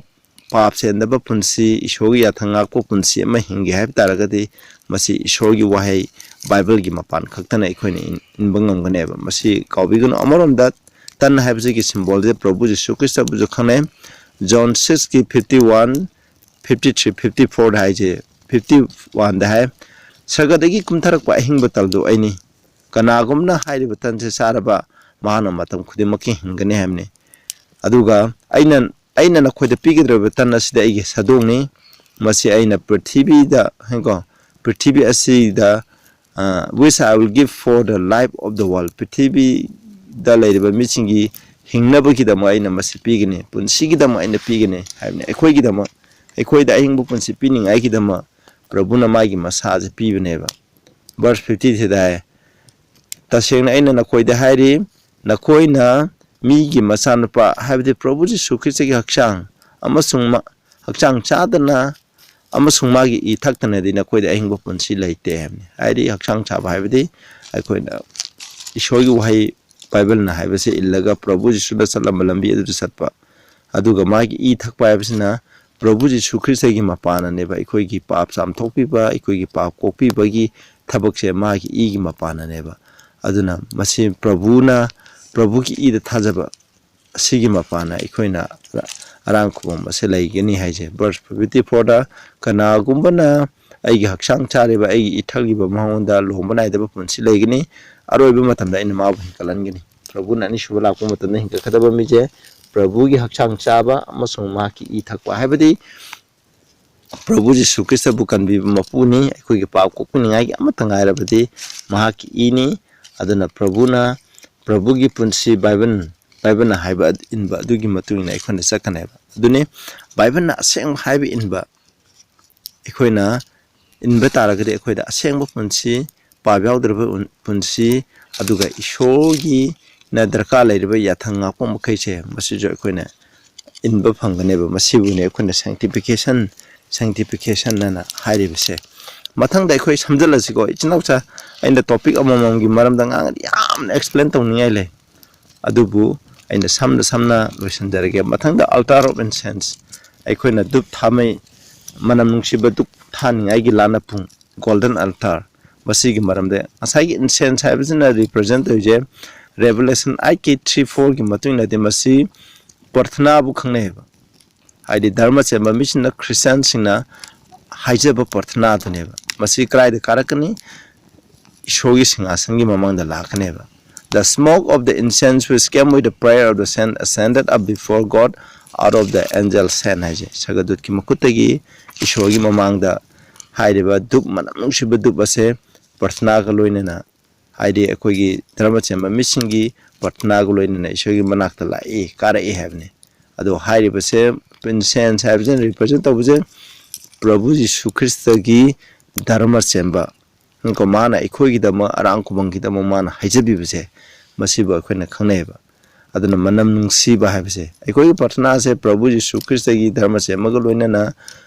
ꯄꯥꯞ ꯆꯦꯟꯗꯕ ꯄꯨꯟꯁꯤ, ꯏꯁꯣꯔꯒꯤ ꯌꯥꯊꯪ ꯉꯥꯛꯄ ꯄꯨꯟꯁꯤ ꯑꯃ ꯍꯤꯡꯒꯦ ꯍꯥꯏꯕ ꯇꯥꯔꯒꯗꯤ, ꯃꯁꯤ ꯏꯁꯣꯔꯒꯤ ꯋꯥꯍꯩ ꯕꯥꯏꯕꯜꯒꯤ ꯃꯄꯥꯟ ꯈꯛꯇꯅ ꯑꯩꯈꯣꯏꯅ ꯏꯟ-, ꯏꯟꯕ ꯉꯝꯒꯅꯦꯕ꯫ ꯃꯁꯤ ꯀꯥꯎꯕꯤꯒꯅꯨ꯫ ꯑꯃꯔꯣꯝꯗ ꯇꯟ ꯍꯥꯏꯕꯁꯤꯒꯤ symbolꯁꯦ ꯄ꯭ꯔꯚꯨ ꯖꯤꯁꯨ ꯈ꯭ꯔꯤꯁꯇꯕꯨꯁꯨ ꯈꯪꯅꯩ꯫ John sixꯀꯤ fifty one, fifty three, fifty fourꯗ ꯍꯥꯏꯁꯦ, fifty oneꯗ ꯍꯥꯏ, "ꯁꯔꯒꯗꯒꯤ ꯀꯨꯝꯊꯔꯛꯄ ꯑꯍꯤꯡꯕ ꯇꯜꯗꯨ ꯑꯩꯅꯤ꯫ ꯀꯅꯥꯒꯨꯝꯅ ꯍꯥꯏꯔꯤꯕ ꯇꯟꯁꯦ ꯆꯥꯔꯕ, ꯃꯍꯥꯛꯅ ꯃꯇꯝ ꯈꯨꯗꯤꯡꯃꯛꯀꯤ ꯍꯤꯡꯒꯅꯤ" ꯍꯥꯏꯕꯅꯤ꯫ ꯑꯗꯨꯒ ꯑꯩꯅ, "ꯑꯩꯅ ꯅꯈꯣꯏꯗ ꯄꯤꯒꯗꯧꯔꯤꯕ ꯇꯟ ꯑꯁꯤꯗꯤ ꯑꯩꯒꯤ ꯁꯥꯗꯣꯡꯅꯤ꯫ ꯃꯁꯤ ꯑꯩꯅ ꯄ꯭ꯔꯤꯊꯤꯕꯤꯗ," ꯍꯥꯏꯀꯣ, "ꯄ꯭ꯔꯤꯊꯤꯕꯤ ꯑꯁꯤꯗ, ꯑ, which I will give for the life of the world." ꯄ꯭ꯔꯤꯊꯤꯕꯤꯗ ꯂꯩꯔꯤꯕ ꯃꯤꯁꯤꯡꯒꯤ ꯍꯤꯡꯅꯕꯒꯤꯗꯃꯛ ꯑꯩꯅ ꯃꯁꯤ ꯄꯤꯒꯅꯤ, ꯄꯨꯟꯁꯤꯒꯤꯗꯃꯛ ꯑꯩꯅ ꯄꯤꯒꯅꯤ ꯍꯥꯏꯕꯅꯤ꯫ ꯑꯩꯈꯣꯏꯒꯤꯗꯃꯛ, ꯑꯩꯈꯣꯏꯗ ꯑꯍꯤꯡꯕ ꯄꯨꯟꯁꯤ ꯄꯤꯅꯤꯡꯉꯥꯏꯒꯤꯗꯃꯛ ꯄ꯭ꯔꯚꯨꯅ ꯃꯥꯒꯤ ꯃꯁꯥꯁꯦ ꯄꯤꯕꯅꯦꯕ꯫ Verse fifty ꯁꯤꯗ ꯍꯥꯏ, "ꯇꯁꯦꯡꯅ ꯑꯩꯅ ꯅꯈꯣꯏꯗ ꯍꯥꯏꯔꯤ, ꯅꯈꯣꯏꯅ ꯃꯤꯒꯤ ꯃꯆꯥꯅꯨꯄꯥ, ꯍꯥꯏꯕꯗꯤ ꯄ꯭ꯔꯚꯨ ꯖꯤꯁꯨ ꯈ꯭ꯔꯤꯁꯇꯒꯤ ꯍꯛꯆꯥꯡ ꯑꯃꯁꯨꯡ ꯃꯥ-, ꯍꯛꯆꯥꯡ ꯆꯥꯗꯅ ꯑꯃꯁꯨꯡ ꯃꯥꯒꯤ ꯏ ꯊꯛꯇꯅꯗꯤ ꯅꯈꯣꯏꯗ ꯑꯍꯤꯡꯕ ꯄꯨꯟꯁꯤ ꯂꯩꯇꯦ" ꯍꯥꯏꯕꯅꯤ꯫ ꯍꯥꯏꯗꯤ ꯍꯛꯆꯥꯡ ꯆꯥꯕ ꯍꯥꯏꯕꯗꯤ ꯑꯩꯈꯣꯏꯅ ꯏꯁꯣꯔꯒꯤ ꯋꯥꯍꯩ ꯕꯥꯏꯕꯜꯅ ꯍꯥꯏꯕꯁꯦ ꯏꯜꯂꯒ ꯄ꯭ꯔꯚꯨ ꯖꯤꯁꯨꯅ ꯆꯠꯂꯝꯕ ꯂꯝꯕꯤ ꯑꯗꯨꯗ ꯆꯠꯄ꯫ ꯑꯗꯨꯒ ꯃꯥꯒꯤ ꯏ ꯊꯛꯄ ꯍꯥꯏꯕꯁꯤꯅ ꯄ꯭ꯔꯚꯨ ꯖꯤꯁꯨ ꯈ꯭ꯔꯤꯁꯇꯒꯤ ꯃꯄꯥꯟꯅꯅꯦꯕ ꯑꯩꯈꯣꯏꯒꯤ ꯄꯥꯞ ꯆꯥꯝꯊꯣꯛꯄꯤꯕ, ꯑꯩꯈꯣꯏꯒꯤ ꯄꯥꯞ ꯀꯣꯛꯄꯤꯕꯒꯤ ꯊꯕꯛꯁꯦ ꯃꯥꯒꯤ ꯏꯒꯤ ꯃꯄꯥꯟꯅꯅꯦꯕ꯫ ꯑꯗꯨꯅ ꯃꯁꯤ ꯄ꯭ꯔꯚꯨꯅ, ꯄ꯭ꯔꯚꯨꯒꯤ ꯏꯗ ꯊꯥꯖꯕ ꯑꯁꯤꯒꯤ ꯃꯄꯥꯟꯅ ꯑꯩꯈꯣꯏꯅ ꯑꯔꯥꯡ ꯈꯨꯕꯝ ꯑꯁꯤ ꯂꯩꯒꯅꯤ ꯍꯥꯏꯁꯦ꯫ Verse fifty fourꯗ, "ꯀꯅꯥꯒꯨꯝꯕꯅ ꯑꯩꯒꯤ ꯍꯛꯆꯥꯡ ꯆꯥꯔꯤꯕ, ꯑꯩꯒꯤ ꯏ ꯊꯛꯂꯤꯕ ꯃꯉꯣꯟꯗ ꯂꯨꯍꯣꯡꯕ ꯅꯥꯏꯗꯕ ꯄꯨꯟꯁꯤ ꯂꯩꯒꯅꯤ꯫ ꯑꯔꯣꯏꯕ ꯃꯇꯝꯗ ꯑꯩꯅ ꯃꯥꯕꯨ ꯍꯦꯟꯒꯠꯍꯟꯒꯅꯤ꯫" ꯄ꯭ꯔꯚꯨꯅ ꯑꯅꯤꯁꯨꯕ ꯂꯥꯛꯄ ꯃꯇꯝꯗ ꯍꯦꯟꯒꯠꯀꯗꯕ ꯃꯤꯁꯦ ꯄ꯭ꯔꯚꯨꯒꯤ ꯍꯛꯆꯥꯡ ꯆꯥꯕ ꯑꯃꯁꯨꯡ ꯃꯍꯥꯛꯀꯤ ꯏ ꯊꯛꯄ, ꯍꯥꯏꯕꯗꯤ ꯄ꯭ꯔꯚꯨ ꯖꯤꯁꯨ ꯈ꯭ꯔꯤꯁꯇꯕꯨ ꯀꯟꯕꯤꯕ ꯃꯄꯨꯅꯤ꯫ ꯑꯩꯈꯣꯏꯒꯤ ꯄꯥꯞ ꯀꯣꯛꯄꯤꯅꯤꯡꯉꯥꯏꯒꯤ ꯑꯃꯠꯇ ꯉꯥꯏꯔꯕꯗꯤ ꯃꯍꯥꯛꯀꯤ ꯏꯅꯤ꯫ ꯑꯗꯨꯅ ꯄ꯭ꯔꯚꯨꯅ, ꯄ꯭ꯔꯚꯨꯒꯤ ꯄꯨꯟꯁꯤ ꯕꯥꯏꯕꯜ, ꯕꯥꯏꯕꯜꯅ ꯍꯥꯏꯕ ꯑꯗꯨ ꯏꯟꯕ ꯑꯗꯨꯒꯤ ꯃꯇꯨꯡ ꯏꯟꯅ ꯑꯩꯈꯣꯏꯅ ꯆꯠꯀꯅꯦꯕ꯫ ꯑꯗꯨꯅꯤ ꯕꯥꯏꯕꯜꯅ ꯑꯁꯦꯡꯕ ꯍꯥꯏꯕ ꯏꯟꯕ ꯑꯩꯈꯣꯏꯅ ꯏꯟꯕ ꯇꯥꯔꯒꯗꯤ ꯑꯩꯈꯣꯏꯗ ꯑꯁꯦꯡꯕ ꯄꯨꯟꯁꯤ, ꯄꯥꯞ ꯌꯥꯎꯗ꯭ꯔꯕ ꯄꯨꯟꯁꯤ, ꯑꯗꯨꯒ ꯏꯁꯣꯔꯒꯤꯅ ꯗꯔꯀꯥꯔ ꯂꯩꯔꯤꯕ ꯌꯥꯊꯪ ꯉꯥꯛꯄ ꯃꯈꯩꯁꯦ ꯃꯁꯤꯁꯨ ꯑꯩꯈꯣꯏꯅ ꯏꯟꯕ ꯐꯪꯒꯅꯦꯕ꯫ ꯃꯁꯤꯕꯨꯅꯦ ꯑꯩꯈꯣꯏꯅ sanctification, sanctification ꯍꯥꯏꯅ ꯍꯥꯏꯔꯤꯕꯁꯦ꯫ ꯃꯊꯪꯗ ꯑꯩꯈꯣꯏ ꯁꯝꯖꯜꯂꯁꯤꯀꯣ꯫ ꯏꯆꯤꯟ ꯏꯅꯥꯎꯁꯥ, ꯑꯩꯅ topic ꯑꯃꯃꯝꯒꯤ ꯃꯔꯝꯗ ꯉꯥꯡꯉꯗꯤ ꯌꯥꯝꯅ explain ꯇꯧꯅꯤꯡꯉꯥꯏ ꯂꯩ꯫ ꯑꯗꯨꯕꯨ ꯑꯩꯅ ꯁꯝꯅ ꯁꯝꯅ ꯂꯣꯏꯁꯤꯟꯖꯔꯒꯦ꯫ ꯃꯊꯪꯗ altar of incense, ꯑꯩꯈꯣꯏꯅ ꯙꯨꯞ ꯊꯥꯃꯩ, ꯃꯅꯝ ꯅꯨꯡꯁꯤꯕ ꯙꯨꯞ ꯊꯥꯅꯤꯡꯉꯥꯏꯒꯤ ꯂꯥꯟꯅ ꯄꯨꯡ, golden altar, ꯃꯁꯤꯒꯤ ꯃꯔꯝꯗ ꯉꯁꯥꯏꯒꯤ incense ꯍꯥꯏꯕꯁꯤꯅ represent ꯇꯧꯔꯤꯁꯦ Revelation eight three fourꯒꯤ ꯃꯇꯨꯡ ꯏꯟꯅꯗꯤ ꯃꯁꯤ ꯄ꯭ꯔꯊꯅꯥꯕꯨ ꯈꯪꯅꯩꯌꯦꯕ꯫ ꯍꯥꯏꯗꯤ ꯙꯔꯃ ꯆꯦꯟꯕ ꯃꯤꯁꯤꯡꯅ, ꯈ꯭ꯔꯤꯁꯇꯤꯌꯥꯟꯁꯤꯡꯅ ꯍꯥꯏꯖꯕ ꯄ꯭ꯔꯊꯅꯥꯗꯨꯅꯦꯕ꯫ ꯃꯁꯤ ꯀꯗꯥꯏꯗ ꯀꯥꯔꯛꯀꯅꯤ? ꯏꯁꯣꯔꯒꯤ ꯁꯤꯡꯍꯥꯁꯟꯒꯤ ꯃꯃꯥꯡꯗ ꯂꯥꯛꯀꯅꯦꯕ꯫ "The smoke of the incense which came with the prayer of the saint ascended up before God out of the angel's hand" ꯍꯥꯏꯁꯦ꯫ ꯁꯒꯗꯨꯠꯀꯤ ꯃꯈꯨꯠꯇꯒꯤ ꯏꯁꯣꯔꯒꯤ ꯃꯃꯥꯡꯗ ꯍꯥꯏꯔꯤꯕ ꯙꯨꯞ, ꯃꯅꯝ ꯅꯨꯡꯁꯤꯕ ꯙꯨꯞ ꯑꯁꯦ ꯄ꯭ꯔꯊꯅꯥꯒ ꯂꯣꯏꯅꯅ, ꯍꯥꯏꯗꯤ ꯑꯩꯈꯣꯏꯒꯤ ꯙꯔꯃ ꯆꯦꯟꯕ ꯃꯤꯁꯤꯡꯒꯤ ꯄ꯭ꯔꯊꯅꯥꯒ ꯂꯣꯏꯅꯅ ꯏꯁꯣꯔꯒꯤ ꯃꯅꯥꯛꯇ ꯂꯥꯛꯏ, ꯀꯥꯔꯛꯏ ꯍꯥꯏꯕꯅꯤ꯫ ꯑꯗꯣ ꯍꯥꯏꯔꯤꯕꯁꯦ, incense ꯍꯥꯏꯕꯁꯤꯅ represent ꯇꯧꯕꯁꯦ ꯄ꯭ꯔꯚꯨ ꯖꯤꯁꯨ ꯈ꯭ꯔꯤꯁꯇꯒꯤ ꯙꯔꯃ ꯆꯦꯟꯕ, ꯀꯣ, ꯃꯥꯅ ꯑꯩꯈꯣꯏꯒꯤꯗꯃꯛ, ꯑꯔꯥꯡ ꯈꯨꯕꯝꯒꯤꯗꯃꯛ ꯃꯥꯅ ꯍꯥꯏꯖꯕꯤꯕꯁꯦ, ꯃꯁꯤꯕꯨ ꯑꯩꯈꯣꯏꯅ ꯈꯪꯅꯩꯌꯦꯕ꯫ ꯑꯗꯨꯅ ꯃꯅꯝ ꯅꯨꯡꯁꯤꯕ ꯍꯥꯏꯕꯁꯦ, ꯑꯩꯈꯣꯏꯒꯤ ꯄ꯭ꯔꯊꯅꯥꯁꯦ ꯄ꯭ꯔꯚꯨ ꯖꯤꯁꯨ ꯈ꯭ꯔꯤꯁꯇꯒꯤ ꯙꯔꯃ ꯆꯦꯟꯕꯒ ꯂꯣꯏꯅꯅ,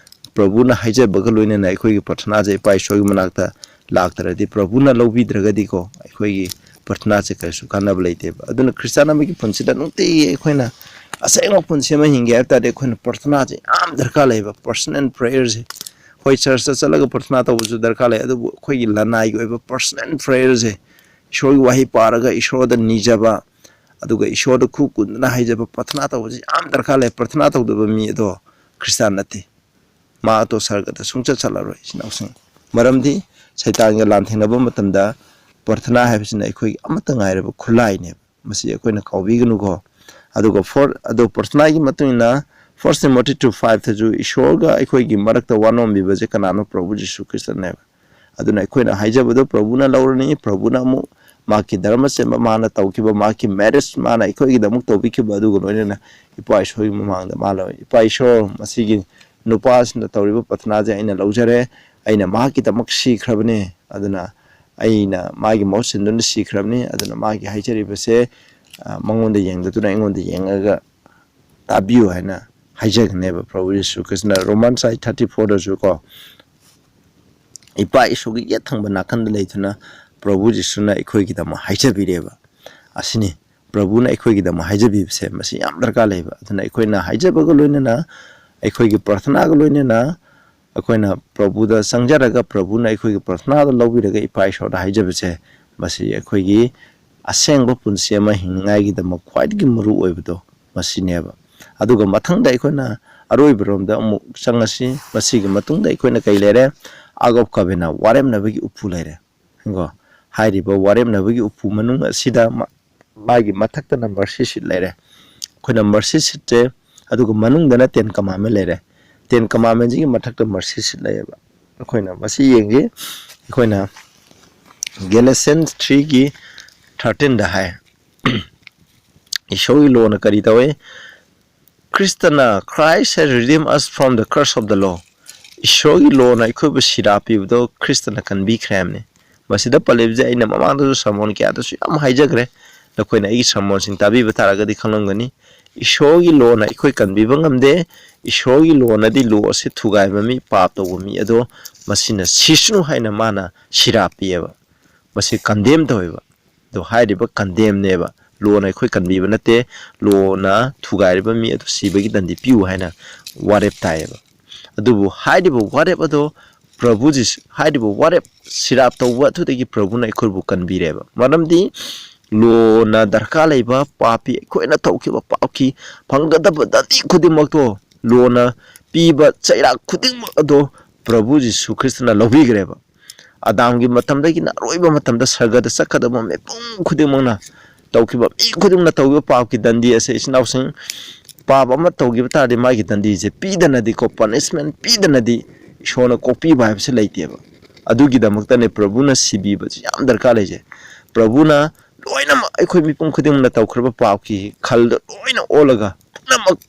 ꯄ꯭ꯔꯚꯨꯅ ꯍꯥꯏꯖꯕꯒ ꯂꯣꯏꯅꯅ ꯑꯩꯈꯣꯏꯒꯤ ꯄ꯭ꯔꯊꯅꯥꯁꯦ ꯏꯄꯥ ꯏꯁꯣꯔꯒꯤ ꯃꯅꯥꯛꯇ ꯂꯥꯛꯇ꯭ꯔꯗꯤ, ꯄ꯭ꯔꯚꯨꯅ ꯂꯧꯕꯤꯗ꯭ꯔꯒꯗꯤꯀꯣ, ꯑꯩꯈꯣꯏꯒꯤ ꯄ꯭ꯔꯊꯅꯥꯁꯦ ꯀꯔꯤꯁꯨ ꯀꯥꯟꯅꯕ ꯂꯩꯇꯦꯕ꯫ ꯑꯗꯨꯅ ꯈ꯭ꯔꯤꯁꯇꯥꯟ ꯑꯃꯒꯤ ꯄꯨꯟꯁꯤꯗ ꯅꯨꯡꯇꯤꯒꯤ ꯑꯩꯈꯣꯏꯅ ꯑꯁꯦꯡꯕ ꯄꯨꯟꯁꯤ ꯑꯃ ꯍꯤꯡꯒꯦ ꯍꯥꯏꯕ ꯇꯥꯔꯗꯤ ꯑꯩꯈꯣꯏꯅ ꯄ꯭ꯔꯊꯅꯥꯁꯦ ꯌꯥꯝ ꯗꯔꯀꯥꯔ ꯂꯩꯌꯦꯕ꯫ ꯄꯔꯁꯅꯦꯜ ꯄ꯭ꯔꯦꯌꯔꯁꯦ, ꯍꯣꯏ, ꯆꯔꯆꯇ ꯆꯠꯂꯒ ꯄ꯭ꯔꯊꯅꯥ ꯇꯧꯕꯁꯨ ꯗꯔꯀꯥꯔ ꯂꯩ, ꯑꯗꯨꯕꯨ ꯑꯩꯈꯣꯏꯒꯤ ꯂꯅꯥꯏꯒꯤ ꯑꯣꯏꯕ ꯄꯔꯁꯅꯦꯜ ꯄ꯭ꯔꯦꯌꯔꯁꯦ, ꯏꯁꯣꯔꯒꯤ ꯋꯥꯍꯩ ꯄꯥꯔꯒ ꯏꯁꯣꯔꯗ ꯅꯤꯖꯕ, ꯑꯗꯨꯒ ꯏꯁꯣꯔꯗ ꯈꯨ ꯀꯨꯟꯗꯨꯅ ꯍꯥꯏꯖꯕ ꯄ꯭ꯔꯊꯅꯥ ꯇꯧꯕꯁꯤ ꯌꯥꯝ ꯗꯔꯀꯥꯔ ꯂꯩ꯫ ꯄ꯭ꯔꯊꯅꯥ ꯇꯧꯗꯕ ꯃꯤ ꯑꯗꯣ ꯈ꯭ꯔꯤꯁꯇꯥꯟ ꯅꯠꯇꯦ꯫ ꯃꯥ ꯑꯇꯣ ꯁꯔꯒꯗ ꯁꯨꯡꯆꯠ ꯆꯠꯂꯔꯣꯏ, ꯏꯆꯤꯟ ꯏꯅꯥꯎꯁꯤꯡ꯫ ꯃꯔꯝꯗꯤ ꯁꯩꯇꯥꯟꯒ ꯂꯥꯟꯊꯦꯡꯅꯕ ꯃꯇꯝꯗ ꯄ꯭ꯔꯊꯅꯥ ꯍꯥꯏꯕꯁꯤꯅ ꯑꯩꯈꯣꯏꯒꯤ ꯑꯃꯠꯇ ꯉꯥꯏꯔꯕ ꯈꯨꯠꯂꯥꯏꯅꯦꯕ꯫ ꯃꯁꯤ ꯑꯩꯈꯣꯏꯅ ꯀꯥꯎꯕꯤꯒꯅꯨꯀꯣ꯫ ꯑꯗꯨꯒ ꯐꯣꯔ ꯑꯗꯣ ꯄ꯭ꯔꯊꯅꯥꯒꯤ ꯃꯇꯨꯡ ꯏꯟꯅ First Timothy two five ꯇꯁꯨ ꯏꯁꯣꯔꯒ ꯑꯩꯈꯣꯏꯒꯤ ꯃꯔꯛꯇ ꯋꯥꯅꯣꯝꯕꯤꯕꯁꯦ ꯀꯅꯥꯅꯣ? ꯄ꯭ꯔꯚꯨ ꯖꯤꯁꯨ ꯈ꯭ꯔꯤꯁꯇꯅꯦꯕ꯫ ꯑꯗꯨꯅ ꯑꯩꯈꯣꯏꯅ ꯍꯥꯏꯖꯕꯗꯣ ꯄ꯭ꯔꯚꯨꯅ ꯂꯧꯔꯅꯤ, ꯄ꯭ꯔꯚꯨꯅ ꯑꯃꯨꯛ ꯃꯍꯥꯛꯀꯤ ꯙꯔꯃ ꯆꯦꯟꯕ, ꯃꯥꯅ ꯇꯧꯈꯤꯕ, ꯃꯍꯥꯛꯀꯤ ꯃꯦꯔꯤꯖ, ꯃꯥꯅ ꯑꯩꯈꯣꯏꯒꯤꯗꯃꯛ ꯇꯧꯕꯤꯈꯤꯕ, ꯑꯗꯨꯒ ꯂꯣꯏꯅꯅ ꯏꯄꯥ ꯏꯁꯣꯔꯒꯤ ꯃꯃꯥꯡꯗ ꯃꯥ ꯂꯧꯔꯅꯤ꯫ ꯏꯄꯥ ꯏꯁꯣꯔ, ꯃꯁꯤꯒꯤ ꯅꯨꯄꯥꯁꯤꯅ ꯇꯧꯔꯤꯕ ꯄ꯭ꯔꯊꯅꯥꯁꯦ ꯑꯩꯅ ꯂꯧꯖꯔꯦ, ꯑꯩꯅ ꯃꯍꯥꯛꯀꯤꯗꯃꯛ ꯁꯤꯈ꯭ꯔꯕꯅꯦ, ꯑꯗꯨꯅ ꯑꯩꯅ ꯃꯥꯒꯤ ꯃꯍꯨꯠ ꯁꯤꯟꯗꯨꯅ ꯁꯤꯈ꯭ꯔꯕꯅꯤ, ꯑꯗꯨꯅ ꯃꯥꯒꯤ ꯍꯥꯏꯖꯔꯤꯕꯁꯦ, ꯑ, ꯃꯉꯣꯟꯗ ꯌꯦꯡꯗꯗꯨꯅ ꯑꯩꯉꯣꯟꯗ ꯌꯦꯡꯉꯒ ꯇꯥꯕꯤꯌꯨ ꯍꯥꯏꯅ ꯍꯥꯏꯖꯒꯅꯦꯕ꯫ ꯄ꯭ꯔꯚꯨ ꯌꯤꯁꯨ ꯈ꯭ꯔꯤꯁꯇꯅ Romans eight thirty four ꯗꯁꯨ ꯀꯣ, ꯏꯄꯥ ꯏꯁꯣꯔꯒꯤ ꯌꯦꯠ ꯊꯪꯕ ꯅꯥꯀꯟꯗ ꯂꯩꯗꯨꯅ ꯄ꯭ꯔꯚꯨ ꯖꯤꯁꯨꯅ ꯑꯩꯈꯣꯏꯒꯤꯗꯃꯛ ꯍꯥꯏꯖꯕꯤꯔꯦꯕ꯫ ꯑꯁꯤꯅꯤ ꯄ꯭ꯔꯚꯨꯅ ꯑꯩꯈꯣꯏꯒꯤꯗꯃꯛ ꯍꯥꯏꯖꯕꯤꯕꯁꯦ, ꯃꯁꯤ ꯌꯥꯝ ꯗꯔꯀꯥꯔ ꯂꯩꯕ꯫ ꯑꯗꯨꯅ ꯑꯩꯈꯣꯏꯅ ꯍꯥꯏꯖꯕꯒ ꯂꯣꯏꯅꯅ, ꯑꯩꯈꯣꯏꯒꯤ ꯄ꯭ꯔꯥꯊꯅꯥꯒ ꯂꯣꯏꯅꯅ, ꯑꯩꯈꯣꯏꯅ ꯄ꯭ꯔꯚꯨꯗ ꯆꯪꯖꯔꯒ, ꯄ꯭ꯔꯚꯨꯅ ꯑꯩꯈꯣꯏꯒꯤ ꯄ꯭ꯔꯥꯊꯅꯥꯗ ꯂꯧꯕꯤꯔꯒ ꯏꯄꯥ ꯏꯁꯣꯔꯗ ꯍꯥꯏꯖꯕꯁꯦ, ꯃꯁꯤ ꯑꯩꯈꯣꯏꯒꯤ ꯑꯁꯦꯡꯕ ꯄꯨꯟꯁꯤ ꯑꯃ ꯍꯤꯡꯅꯤꯡꯉꯥꯏꯒꯤꯗꯃꯛ ꯈ꯭ꯋꯥꯏꯗꯒꯤ ꯃꯔꯨ ꯑꯣꯏꯕꯗꯣ ꯃꯁꯤꯅꯦꯕ꯫ ꯑꯗꯨꯒ ꯃꯊꯪꯗ ꯑꯩꯈꯣꯏꯅ ꯑꯔꯣꯏꯕꯔꯣꯝꯗ ꯑꯃꯨꯛ ꯆꯪꯉꯁꯤ꯫ ꯃꯁꯤꯒꯤ ꯃꯇꯨꯡꯗ ꯑꯩꯈꯣꯏꯅ ꯀꯩ ꯂꯩꯔꯦ? Ark of Covenant, ꯋꯥꯔꯦꯝꯅꯕꯒꯤ ꯎꯄꯨ ꯂꯩꯔꯦ꯫ ꯀꯣ, ꯍꯥꯏꯔꯤꯕ ꯋꯥꯔꯦꯝꯅꯕꯒꯤ ꯎꯄꯨ ꯃꯅꯨꯡ ꯑꯁꯤꯗ ꯃꯥ-, ꯃꯥꯒꯤ ꯃꯊꯛꯇꯅ mercy seat ꯂꯩꯔꯦ꯫ ꯑꯩꯈꯣꯏꯅ mercy seatꯁꯦ, ꯑꯗꯨꯒ ꯃꯅꯨꯡꯗꯅ Ten Commandment ꯂꯩꯔꯦ꯫ Ten Commandmentꯁꯤꯒꯤ ꯃꯊꯛꯇ mercy seat ꯂꯩꯌꯦꯕ꯫ ꯑꯩꯈꯣꯏꯅ ꯃꯁꯤ ꯌꯦꯡꯒꯦ꯫ ꯑꯩꯈꯣꯏꯅ Galatians threeꯒꯤ thirteenꯗ ꯍꯥꯏ, ꯏꯁꯣꯔꯒꯤ lawꯅ ꯀꯔꯤ ꯇꯧꯋꯤ? ꯈ꯭ꯔꯤꯁꯇꯅ, "Christ has redeemed us from the curse of the law." ꯏꯁꯣꯔꯒꯤ lawꯅ ꯑꯩꯈꯣꯏꯕꯨ ꯁꯤꯔꯥ ꯄꯤꯕꯗꯣ ꯈ꯭ꯔꯤꯁꯇꯅ ꯀꯟꯕꯤꯈ꯭ꯔꯦ ꯍꯥꯏꯕꯅꯤ꯫ ꯃꯁꯤꯗ ꯄꯜꯂꯤꯕꯁꯦ ꯑꯩꯅ ꯃꯃꯥꯡꯗꯁꯨ sermon ꯀꯌꯥꯗꯁꯨ ꯌꯥꯝ ꯍꯥꯏꯖꯈ꯭ꯔꯦ꯫ ꯅꯈꯣꯏꯅ ꯑꯩꯒꯤ sermonꯁꯤꯡ ꯇꯥꯕꯤꯕ ꯇꯥꯔꯒꯗꯤ ꯈꯪꯂꯝꯒꯅꯤ꯫ ꯏꯁꯣꯔꯒꯤ lawꯅ ꯑꯩꯈꯣꯏ ꯀꯟꯕꯤꯕ ꯉꯝꯗꯦ꯫ ꯏꯁꯣꯔꯒꯤ lawꯅꯗꯤ law ꯑꯁꯤ ꯊꯨꯒꯥꯏꯕ ꯃꯤ, ꯄꯥꯞ ꯇꯧꯕ ꯃꯤ ꯑꯗꯣ ꯃꯁꯤꯅ ꯁꯤꯁꯅꯨ ꯍꯥꯏꯅ ꯃꯥꯅ ꯁꯤꯔꯥ ꯄꯤꯌꯦꯕ꯫ ꯃꯁꯤ condemn ꯇꯧꯋꯦꯕ꯫ ꯑꯗꯣ ꯍꯥꯏꯔꯤꯕ condemnꯅꯦꯕ꯫ ꯂꯣꯅ ꯑꯩꯈꯣꯏ ꯀꯟꯕꯤꯕ ꯅꯠꯇꯦ꯫ ꯂꯣꯅ ꯊꯨꯒꯥꯏꯔꯤꯕ ꯃꯤ ꯑꯗꯨ ꯁꯤꯕꯒꯤ ꯗꯟꯗꯤ ꯄꯤꯌꯨ ꯍꯥꯏꯅ ꯋꯥꯔꯦꯞ ꯇꯥꯏꯌꯦꯕ꯫ ꯑꯗꯨꯕꯨ ꯍꯥꯏꯔꯤꯕ ꯋꯥꯔꯦꯞ ꯑꯗꯣ ꯄ꯭ꯔꯚꯨ ꯖꯤꯁꯨ, ꯍꯥꯏꯔꯤꯕ ꯋꯥꯔꯦꯞ ꯁꯤꯔꯥꯞ ꯇꯧꯕ ꯑꯗꯨꯗꯒꯤ ꯄ꯭ꯔꯚꯨꯅ ꯑꯩꯈꯣꯏꯕꯨ ꯀꯟꯕꯤꯔꯦꯕ꯫ ꯃꯔꯝꯗꯤ ꯂꯣꯅ ꯗꯔꯀꯥꯔ ꯂꯩꯕ ꯄꯥꯞꯀꯤ, ꯑꯩꯈꯣꯏꯅ ꯇꯧꯈꯤꯕ ꯄꯥꯞꯀꯤ ꯐꯪꯒꯗꯕ ꯗꯟꯗꯤ ꯈꯨꯗꯤꯡꯃꯛꯇꯣ ꯂꯣꯅ ꯄꯤꯕ ꯆꯩꯔꯥꯛ ꯈꯨꯗꯤꯡꯃꯛ ꯑꯗꯣ ꯄ꯭ꯔꯚꯨ ꯖꯤꯁꯨ ꯈ꯭ꯔꯤꯁꯇꯅ ꯂꯧꯕꯤꯈ꯭ꯔꯦꯕ꯫ ꯑꯗꯥꯝꯒꯤ ꯃꯇꯝꯗꯒꯤꯅ ꯑꯔꯣꯏꯕ ꯃꯇꯝꯗ ꯁꯔꯒꯗ ꯆꯠꯀꯗꯕ ꯃꯤꯄꯨꯝ ꯈꯨꯗꯤꯡꯃꯛꯅ ꯇꯧꯈꯤꯕ, ꯃꯤ ꯈꯨꯗꯤꯡꯃꯛꯅ ꯇꯧꯈꯤꯕ ꯄꯥꯞꯀꯤ ꯗꯟꯗꯤ ꯑꯁꯦ, ꯏꯆꯤꯟ ꯏꯅꯥꯎꯁꯤꯡ, ꯄꯥꯞ ꯑꯃ ꯇꯧꯈꯤꯕ ꯇꯥꯔꯗꯤ ꯃꯥꯒꯤ ꯗꯟꯗꯤꯁꯦ ꯄꯤꯗꯅꯗꯤꯀꯣ, ꯄꯅꯤꯁꯃꯦꯟ ꯄꯤꯗꯅꯗꯤ ꯏꯁꯣꯔꯅ ꯀꯣꯛꯄꯤꯕ ꯍꯥꯏꯕꯁꯦ ꯂꯩꯇꯦꯕ꯫ ꯑꯗꯨꯒꯤꯗꯃꯛꯇꯅꯦ ꯄ꯭ꯔꯚꯨꯅ ꯁꯤꯕꯤꯕꯁꯤ ꯌꯥꯝ ꯗꯔꯀꯥꯔ ꯂꯩꯁꯦ꯫ ꯄ꯭ꯔꯚꯨꯅ ꯂꯣꯏꯅꯃꯛ ꯑꯩꯈꯣꯏ ꯃꯤꯄꯨꯝ ꯈꯨꯗꯤꯡꯃꯛꯅ ꯇꯧꯈ꯭ꯔꯕ ꯄꯥꯞꯀꯤ ꯈꯜꯗꯣ ꯂꯣꯏꯅ ꯑꯣꯜꯂꯒ ꯄꯨꯝꯅꯃꯛ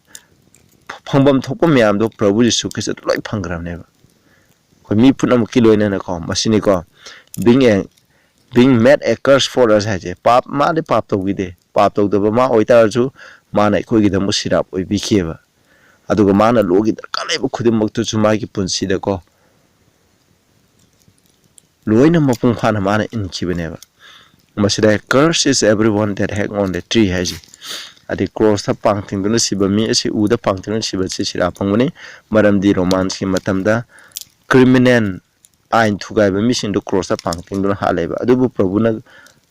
ꯐꯪꯐꯝ ꯊꯣꯛꯄ ꯃꯌꯥꯝꯗꯣ ꯄ꯭ꯔꯚꯨ ꯖꯤꯁꯨ ꯈ꯭ꯔꯤꯁꯇꯗ ꯂꯣꯏ ꯐꯪꯈ꯭ꯔꯕꯅꯦꯕ꯫ ꯑꯩꯈꯣꯏ ꯃꯤ ꯄꯨꯝꯅꯃꯛꯀꯤ ꯂꯣꯏꯅꯅꯀꯣ, ꯃꯁꯤꯅꯤꯀꯣ, being a, being made a curse for us ꯍꯥꯏꯁꯦ꯫ ꯄꯥꯞ, ꯃꯥꯗꯤ ꯄꯥꯞ ꯇꯧꯈꯤꯗꯦ꯫ ꯄꯥꯞ ꯇꯧꯗꯕ ꯃꯥ ꯑꯣꯏꯇꯥꯔꯁꯨ ꯃꯥꯅ ꯑꯩꯈꯣꯏꯒꯤꯗꯃꯛ ꯁꯤꯔꯥꯞ ꯑꯣꯏꯕꯤꯈꯤꯑꯕ꯫ ꯑꯗꯨꯒ ꯃꯥꯅ ꯂꯣꯒꯤ ꯗꯔꯀꯥꯔ ꯂꯩꯕ ꯈꯨꯗꯤꯡꯃꯛꯇꯨꯁꯨ ꯃꯥꯒꯤ ꯄꯨꯟꯁꯤꯗꯀꯣ ꯂꯣꯏꯅ ꯃꯄꯨꯡ ꯐꯥꯅ ꯃꯥꯅ ꯏꯟꯈꯤꯕꯅꯦꯕ꯫ ꯃꯁꯤꯗ "Curse is everyone that hang on the tree" ꯍꯥꯏꯁꯦ꯫ ꯑꯗꯩ ꯀ꯭ꯔꯣꯁꯇ ꯄꯥꯡ ꯇꯤꯡꯗꯨꯅ ꯁꯤꯕ ꯃꯤ ꯑꯁꯤ, ꯎꯗ ꯄꯥꯡ ꯇꯤꯡꯗꯨꯅ ꯁꯤꯕ ꯑꯁꯤ ꯁꯤꯔꯥ ꯐꯪꯕꯅꯤ꯫ ꯃꯔꯝꯗꯤ ꯔꯣꯃꯥꯟꯁꯀꯤ ꯃꯇꯝꯗ ꯀ꯭ꯔꯤꯃꯤꯅꯦꯜ, ꯑꯥꯏꯟ ꯊꯨꯒꯥꯏꯕ ꯃꯤꯁꯤꯡꯗꯨ ꯀ꯭ꯔꯣꯁꯇ ꯄꯥꯡ ꯇꯤꯡꯗꯨꯅ ꯍꯥꯠꯂꯦꯕ꯫ ꯑꯗꯨꯕꯨ ꯄ꯭ꯔꯚꯨꯅ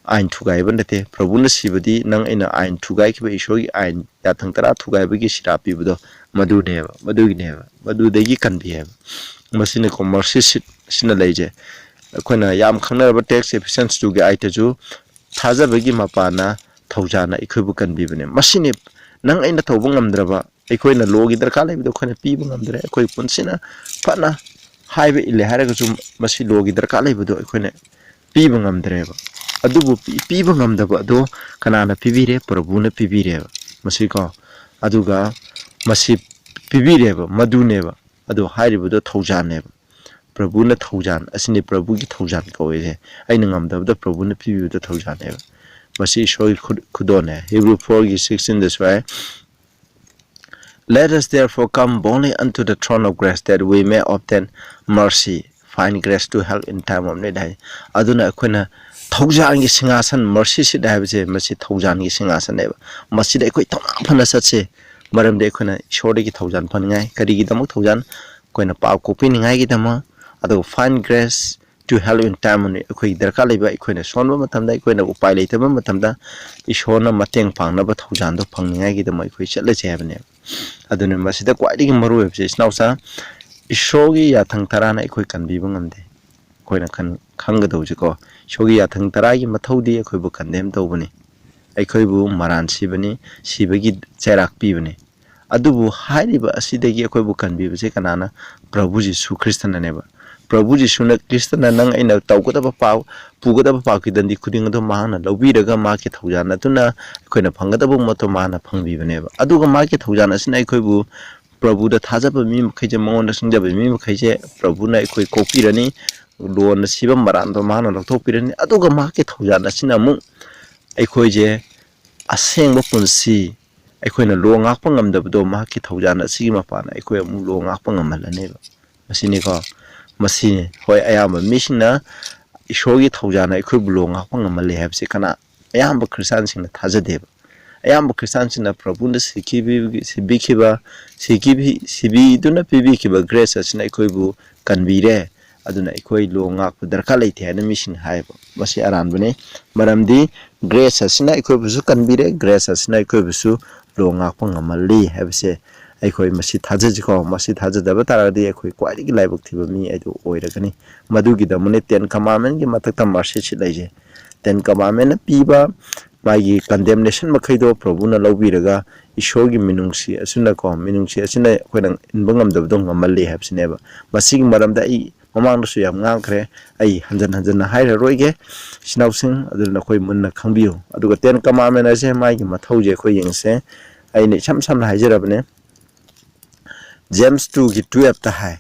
ꯑꯥꯏꯟ ꯊꯨꯒꯥꯏꯕ ꯅꯠꯇꯦ꯫ ꯄ꯭ꯔꯚꯨꯅ ꯁꯤꯕꯗꯤ ꯅꯪ ꯑꯩꯅ ꯑꯥꯏꯟ ꯊꯨꯒꯥꯏꯈꯤꯕ, ꯏꯁꯣꯔꯒꯤ ꯑꯥꯏꯟ ꯌꯥꯊꯪ ꯇꯔꯥ ꯊꯨꯒꯥꯏꯕꯒꯤ ꯁꯤꯔꯥ ꯄꯤꯕꯗꯣ ꯃꯗꯨꯅꯦꯕ, ꯃꯗꯨꯒꯤꯅꯦꯕ, ꯃꯗꯨꯗꯒꯤ ꯀꯟꯕꯤ ꯍꯥꯏꯕ꯫ ꯃꯁꯤꯅꯀꯣ mercy seat ꯁꯤꯅ ꯂꯩꯖꯩ꯫ ꯑꯩꯈꯣꯏꯅ ꯌꯥꯝ ꯈꯪꯅꯔꯕ text Ephesians two ꯒꯤ eight ꯇꯁꯨ "ꯊꯥꯖꯕꯒꯤ ꯃꯄꯥꯅ ꯊꯧꯖꯥꯅ ꯑꯩꯈꯣꯏꯕꯨ ꯀꯟꯕꯤꯕꯅꯦ"꯫ ꯃꯁꯤꯅꯤ ꯅꯪ ꯑꯩꯅ ꯇꯧꯕ ꯉꯝꯗ꯭ꯔꯕ, ꯑꯩꯈꯣꯏꯅ ꯂꯣꯒꯤ ꯗꯔꯀꯥꯔ ꯂꯩꯕꯗꯣ ꯑꯩꯈꯣꯏꯅ ꯄꯤꯕ ꯉꯝꯗ꯭ꯔꯦ꯫ ꯑꯩꯈꯣꯏ ꯄꯨꯟꯁꯤꯅ ꯐꯅ ꯍꯥꯏꯕ ꯏꯜꯂꯦ ꯍꯥꯏꯔꯒꯁꯨ ꯃꯁꯤ ꯂꯣꯒꯤ ꯗꯔꯀꯥꯔ ꯂꯩꯕꯗꯣ ꯑꯩꯈꯣꯏꯅ ꯄꯤꯕ ꯉꯝꯗ꯭ꯔꯦꯕ꯫ ꯑꯗꯨꯕꯨ ꯄꯤ-, ꯄꯤꯕ ꯉꯝꯗꯕ ꯑꯗꯣ ꯀꯅꯥꯅ ꯄꯤꯕꯤꯔꯦ? ꯄ꯭ꯔꯚꯨꯅ ꯄꯤꯕꯤꯔꯦꯕ꯫ ꯃꯁꯤꯀꯣ, ꯑꯗꯨꯒ ꯃꯁꯤ ꯄꯤꯕꯤꯔꯦꯕ, ꯃꯗꯨꯅꯦꯕ꯫ ꯑꯗꯨ ꯍꯥꯏꯔꯤꯕꯗꯣ ꯊꯧꯖꯥꯟꯅꯦꯕ꯫ ꯄ꯭ꯔꯚꯨꯅ ꯊꯧꯖꯥꯟ, ꯑꯁꯤꯅꯤ ꯄ꯭ꯔꯚꯨꯒꯤ ꯊꯧꯖꯥꯟ ꯀꯧꯏꯁꯦ꯫ ꯑꯩꯅ ꯉꯝꯗꯕꯗ ꯄ꯭ꯔꯚꯨꯅ ꯄꯤꯕꯤꯕꯗ ꯊꯧꯖꯥꯟꯅꯦꯕ꯫ ꯃꯁꯤ ꯏꯁꯣꯔꯒꯤ ꯈꯨ-, ꯈꯨꯗꯣꯜꯅꯦ꯫ Hebrew four ꯒꯤ sixteen ꯗꯁꯨ ꯍꯥꯏ, "Let us therefore come boldly unto the throne of grace, that we may obtain mercy, find grace to help in time of need" ꯍꯥꯏ꯫ ꯑꯗꯨꯅ ꯑꯩꯈꯣꯏꯅ ꯊꯧꯖꯥꯜꯒꯤ ꯁꯤꯡꯍꯥꯁꯟ, mercy seat ꯍꯥꯏꯕꯁꯦ, ꯃꯁꯤ ꯊꯧꯖꯥꯜꯒꯤ ꯁꯤꯡꯍꯥꯁꯟꯅꯦꯕ꯫ ꯃꯁꯤꯗ ꯑꯩꯈꯣꯏ ꯊꯧꯅꯥ ꯐꯅ ꯆꯠꯁꯦ, ꯃꯔꯝꯗꯤ ꯑꯩꯈꯣꯏꯅ ꯏꯁꯣꯔꯗꯒꯤ ꯊꯧꯖꯥꯜ ꯐꯪꯅꯤꯡꯉꯥꯏ꯫ ꯀꯔꯤꯒꯤꯗꯃꯛ ꯊꯧꯖꯥꯜ? ꯑꯩꯈꯣꯏꯅ ꯄꯥꯞ ꯀꯣꯛꯄꯤꯅꯤꯡꯉꯥꯏꯒꯤꯗꯃꯛ, ꯑꯗꯨꯒ find grace to help in time of need, ꯑꯩꯈꯣꯏꯒꯤ ꯗꯔꯀꯥꯔ ꯂꯩꯕ, ꯑꯩꯈꯣꯏꯅ ꯁꯣꯟꯕ ꯃꯇꯝꯗ, ꯑꯩꯈꯣꯏꯅ ꯎꯄꯥꯏ ꯂꯩꯇꯕ ꯃꯇꯝꯗ ꯏꯁꯣꯔꯅ ꯃꯇꯦꯡ ꯄꯥꯡꯅꯕ ꯊꯧꯖꯥꯜꯗꯣ ꯐꯪꯅꯤꯡꯉꯥꯏꯒꯤꯗꯃꯛ ꯑꯩꯈꯣꯏ ꯆꯠꯂꯁꯦ ꯍꯥꯏꯕꯅꯦꯕ꯫ ꯑꯗꯨꯅ ꯃꯁꯤꯗ ꯈ꯭ꯋꯥꯏꯗꯒꯤ ꯃꯔꯨ ꯑꯣꯏꯕꯁꯦ, ꯏꯆꯤꯟ ꯏꯅꯥꯎꯁꯥ, ꯏꯁꯣꯔꯒꯤ ꯌꯥꯊꯪ ꯇꯔꯥꯅ ꯑꯩꯈꯣꯏ ꯀꯟꯕꯤꯕ ꯉꯝꯗꯦ꯫ ꯑꯩꯈꯣꯏꯅ ꯈꯟ-, ꯈꯪꯒꯗꯧꯁꯤꯀꯣ, ꯏꯁꯣꯔꯒꯤ ꯌꯥꯊꯪ ꯇꯔꯥꯒꯤ ꯃꯊꯧꯗꯤ ꯑꯩꯈꯣꯏꯕꯨ condemn ꯇꯧꯕꯅꯤ, ꯑꯩꯈꯣꯏꯕꯨ ꯃꯔꯥꯟ ꯁꯤꯕꯅꯤ, ꯁꯤꯕꯒꯤ ꯆꯩꯔꯥꯛ ꯄꯤꯕꯅꯤ꯫ ꯑꯗꯨꯕꯨ ꯍꯥꯏꯔꯤꯕ ꯑꯁꯤꯗꯒꯤ ꯑꯩꯈꯣꯏꯕꯨ ꯀꯟꯕꯤꯕꯁꯦ ꯀꯅꯥꯅ? ꯄ꯭ꯔꯚꯨ ꯖꯤꯁꯨ ꯈ꯭ꯔꯤꯁꯇꯅꯅꯦꯕ꯫ ꯄ꯭ꯔꯚꯨ ꯖꯤꯁꯨꯅ, ꯈ꯭ꯔꯤꯁꯇꯅ ꯅꯪ ꯑꯩꯅ ꯇꯧꯒꯗꯕ ꯄꯥꯎ, ꯄꯨꯒꯗꯕ ꯄꯥꯞꯀꯤ ꯗꯟꯗꯤ ꯈꯨꯗꯤꯡ ꯑꯗꯨ ꯃꯍꯥꯛꯅ ꯂꯧꯕꯤꯔꯒ ꯃꯍꯥꯛꯀꯤ ꯊꯧꯖꯥꯜ ꯑꯗꯨꯅ ꯑꯩꯈꯣꯏꯅ ꯐꯪꯒꯗꯕ ꯃꯠꯇꯣ ꯃꯍꯥꯛꯅ ꯐꯪꯕꯤꯕꯅꯦꯕ꯫ ꯑꯗꯨꯒ ꯃꯍꯥꯛꯀꯤ ꯊꯧꯖꯥꯜ ꯑꯁꯤꯅ ꯑꯩꯈꯣꯏꯕꯨ, ꯄ꯭ꯔꯚꯨꯗ ꯊꯥꯖꯕ ꯃꯤ ꯃꯈꯩꯁꯦ, ꯃꯉꯣꯟꯗ ꯆꯪꯖꯕ ꯃꯤ ꯃꯈꯩꯁꯦ ꯄ꯭ꯔꯚꯨꯅ ꯑꯩꯈꯣꯏ ꯀꯣꯛꯄꯤꯔꯅꯤ, ꯂꯣꯟꯅ ꯁꯤꯕ ꯃꯔꯥꯟꯗꯣ ꯃꯍꯥꯛꯅ ꯂꯧꯊꯣꯛꯄꯤꯔꯅꯤ, ꯑꯗꯨꯒ ꯃꯍꯥꯛꯀꯤ ꯊꯧꯖꯥꯜ ꯑꯁꯤꯅ ꯑꯃꯨꯛ ꯑꯩꯈꯣꯏꯁꯦ ꯑꯁꯦꯡꯕ ꯄꯨꯟꯁꯤ, ꯑꯩꯈꯣꯏꯅ ꯂꯣ ꯉꯥꯛꯄ ꯉꯝꯗꯕꯗꯣ ꯃꯍꯥꯛꯀꯤ ꯊꯧꯖꯥꯜ ꯑꯁꯤꯒꯤ ꯃꯄꯥꯟꯅ ꯑꯩꯈꯣꯏ ꯑꯃꯨꯛ ꯂꯣ ꯉꯥꯛꯄ ꯉꯝꯍꯜꯂꯅꯦꯕ꯫ ꯃꯁꯤꯅꯤꯀꯣ, ꯃꯁꯤꯅꯤ꯫ ꯍꯣꯏ, ꯑꯌꯥꯝꯕ ꯃꯤꯁꯤꯡꯅ ꯏꯁꯣꯔꯒꯤ ꯊꯧꯖꯥꯜꯅ ꯑꯩꯈꯣꯏꯕꯨ ꯂꯣ ꯉꯥꯛꯄ ꯉꯝꯍꯜꯂꯦ ꯍꯥꯏꯕꯁꯤ ꯀꯅꯥ? ꯑꯌꯥꯝꯕ ꯈ꯭ꯔꯤꯁꯇꯥꯟꯁꯤꯡꯅ ꯊꯥꯖꯗꯦꯕ꯫ ꯑꯌꯥꯝꯕ ꯈ꯭ꯔꯤꯁꯇꯥꯟꯁꯤꯡꯅ ꯄ꯭ꯔꯚꯨꯅ ꯁꯤꯈꯤꯕꯤ-, ꯁꯤꯕꯤꯈꯤꯕ, ꯁꯤꯈꯤꯕꯤ-, ꯁꯤꯕꯤꯗꯨꯅ ꯄꯤꯕꯤꯈꯤꯕ grace ꯑꯁꯤꯅ ꯑꯩꯈꯣꯏꯕꯨ ꯀꯟꯕꯤꯔꯦ, ꯑꯗꯨꯅ ꯑꯩꯈꯣꯏ ꯂꯣ ꯉꯥꯛꯄ ꯗꯔꯀꯥꯔ ꯂꯩꯇꯦ ꯍꯥꯏꯅ ꯃꯤꯁꯤꯡꯅ ꯍꯥꯏꯌꯦꯕ꯫ ꯃꯁꯤ ꯑꯔꯥꯟꯕꯅꯤ꯫ ꯃꯔꯝꯗꯤ grace ꯑꯁꯤꯅ ꯑꯩꯈꯣꯏꯕꯨꯁꯨ ꯀꯟꯕꯤꯔꯦ, grace ꯑꯁꯤꯅ ꯑꯩꯈꯣꯏꯕꯨꯁꯨ ꯂꯣ ꯉꯥꯛꯄ ꯉꯝꯍꯜꯂꯤ ꯍꯥꯏꯕꯁꯦ ꯑꯩꯈꯣꯏ ꯃꯁꯤ ꯊꯥꯖꯁꯤꯀꯣ꯫ ꯃꯁꯤ ꯊꯥꯖꯗꯕ ꯇꯥꯔꯒꯗꯤ ꯑꯩꯈꯣꯏ ꯈ꯭ꯋꯥꯏꯗꯒꯤ ꯂꯥꯏꯕꯛ ꯊꯤꯕ ꯃꯤ ꯑꯗꯨ ꯑꯣꯏꯔꯒꯅꯤ꯫ ꯃꯗꯨꯒꯤꯗꯃꯛꯅꯤ Ten Commandment ꯀꯤ ꯃꯊꯛꯇ mercy seat ꯂꯩꯁꯦ꯫ Ten Commandment ꯅ ꯄꯤꯕ ꯃꯥꯒꯤ condemnation ꯃꯈꯩꯗꯣ ꯄ꯭ꯔꯚꯨꯅ ꯂꯧꯕꯤꯔꯒ ꯏꯁꯣꯔꯒꯤ ꯃꯤꯅꯨꯡꯁꯤ ꯑꯁꯤꯅꯀꯣ, ꯃꯤꯅꯨꯡꯁꯤ ꯑꯁꯤꯅ ꯑꯩꯈꯣꯏꯅ ꯏꯟꯕ ꯉꯝꯗꯕꯗꯣ ꯉꯝꯍꯜꯂꯤ ꯍꯥꯏꯕꯁꯤꯅꯦꯕ꯫ ꯃꯁꯤꯒꯤ ꯃꯔꯝꯗ ꯑꯩ ꯃꯃꯥꯡꯗꯁꯨ ꯌꯥꯝ ꯉꯥꯡꯈ꯭ꯔꯦ, ꯑꯩ ꯍꯟꯖꯟ ꯍꯟꯖꯟꯅ ꯍꯥꯏꯔꯔꯣꯏꯒꯦ꯫ ꯏꯆꯤꯟ ꯏꯅꯥꯎꯁꯤꯡ, ꯑꯗꯨꯅ ꯅꯈꯣꯏ ꯃꯨꯟꯅ ꯈꯪꯕꯤꯌꯨ꯫ ꯑꯗꯨꯒ Ten Commandment ꯑꯁꯦ ꯃꯥꯒꯤ ꯃꯊꯧꯁꯦ ꯑꯩꯈꯣꯏ ꯌꯦꯡꯁꯦ꯫ ꯑꯩꯅ ꯏꯁꯝ ꯁꯝꯅ ꯍꯥꯏꯖꯔꯕꯅꯦ, James two ꯒꯤ twelve ꯇ ꯍꯥꯏ,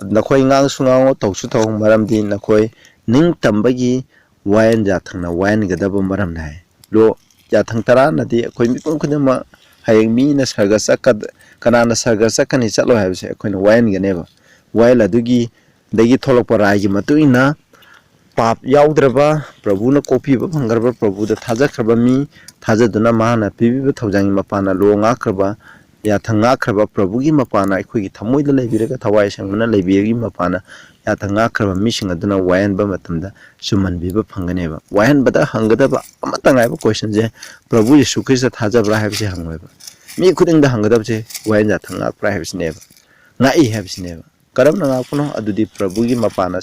"ꯅꯈꯣꯏ ꯉꯥꯡꯁꯨ ꯉꯥꯡꯉꯨ, ꯇꯧꯁꯨ ꯇꯧ, ꯃꯔꯝꯗꯤ ꯅꯈꯣꯏ ꯅꯤꯡꯇꯝꯕꯒꯤ ꯋꯥꯌꯦꯜ ꯌꯥꯊꯪꯅ ꯋꯥꯌꯦꯜꯒꯗꯕ ꯃꯔꯝꯅ" ꯍꯥꯏ꯫ ꯂꯣ, ꯌꯥꯊꯪ ꯇꯔꯥꯅꯗꯤ ꯑꯩꯈꯣꯏ ꯃꯤꯄꯨꯝ ꯈꯨꯗꯤꯡꯃꯛ, ꯍꯌꯦꯡ ꯃꯤꯅ ꯁꯔꯒ ꯆꯠꯀ-, ꯀꯅꯥꯅ ꯁꯔꯒ ꯆꯠꯀꯅꯤ ꯆꯠꯂꯣꯏ ꯍꯥꯏꯕꯁꯦ ꯑꯩꯈꯣꯏꯅ ꯋꯥꯌꯦꯜꯒꯅꯦꯕ꯫ ꯋꯥꯌꯦꯜ ꯑꯗꯨꯒꯤ, ꯗꯒꯤ ꯊꯣꯛꯂꯛꯄ ꯔꯥꯏꯒꯤ ꯃꯇꯨꯡ ꯏꯟꯅ ꯄꯥꯞ ꯌꯥꯎꯗ꯭ꯔꯕ, ꯄ꯭ꯔꯚꯨꯅ ꯀꯣꯛꯄꯤꯕ ꯐꯪꯈ꯭ꯔꯕ, ꯄ꯭ꯔꯚꯨꯗ ꯊꯥꯖꯈ꯭ꯔꯕ ꯃꯤ, ꯊꯥꯖꯗꯨꯅ ꯃꯍꯥꯛꯅ ꯄꯤꯕꯤꯕ ꯊꯧꯖꯥꯜꯒꯤ ꯃꯄꯥꯟꯅ ꯂꯣ ꯉꯥꯛꯈ꯭ꯔꯕ, ꯌꯥꯊꯪ ꯉꯥꯛꯈ꯭ꯔꯕ ꯄ꯭ꯔꯚꯨꯒꯤ ꯃꯄꯥꯟꯅ ꯑꯩꯈꯣꯏꯒꯤ ꯊꯃꯣꯏꯗ ꯂꯩꯕꯤꯔꯒ ꯊꯋꯥꯏ ꯑꯁꯦꯡꯕꯅ ꯂꯩꯕꯤꯔꯒꯤ ꯃꯄꯥꯟꯅ ꯌꯥꯊꯪ ꯉꯥꯛꯈ꯭ꯔꯕ ꯃꯤꯁꯤꯡ ꯑꯗꯨꯅ ꯋꯥꯌꯦꯟꯕ ꯃꯇꯝꯗ ꯆꯨꯝꯍꯟꯕꯤꯕ ꯐꯪꯒꯅꯦꯕ꯫ ꯋꯥꯌꯦꯟꯕꯗ ꯍꯪꯒꯗꯕ ꯑꯃꯠꯇ ꯉꯥꯏꯕ questionꯁꯦ, ꯄ꯭ꯔꯚꯨ ꯌꯤꯁꯨ ꯈ꯭ꯔꯤꯁꯇ ꯊꯥꯖꯕ꯭ꯔꯥ ꯍꯥꯏꯕꯁꯦ ꯍꯪꯉꯣꯏꯕ꯫ ꯃꯤ ꯈꯨꯗꯤꯡꯗ ꯍꯪꯒꯗꯕꯁꯦ ꯋꯥꯌꯦꯟ ꯌꯥꯊꯪ ꯉꯥꯛꯄ꯭ꯔꯥ ꯍꯥꯏꯕꯁꯤꯅꯦꯕ, ꯉꯥꯛꯏ ꯍꯥꯏꯕꯁꯤꯅꯦꯕ꯫ ꯀꯔꯝꯅ ꯉꯥꯛꯄꯅꯣ? ꯑꯗꯨꯗꯤ ꯄ꯭ꯔꯚꯨꯒꯤ ꯃꯄꯥꯟꯅ,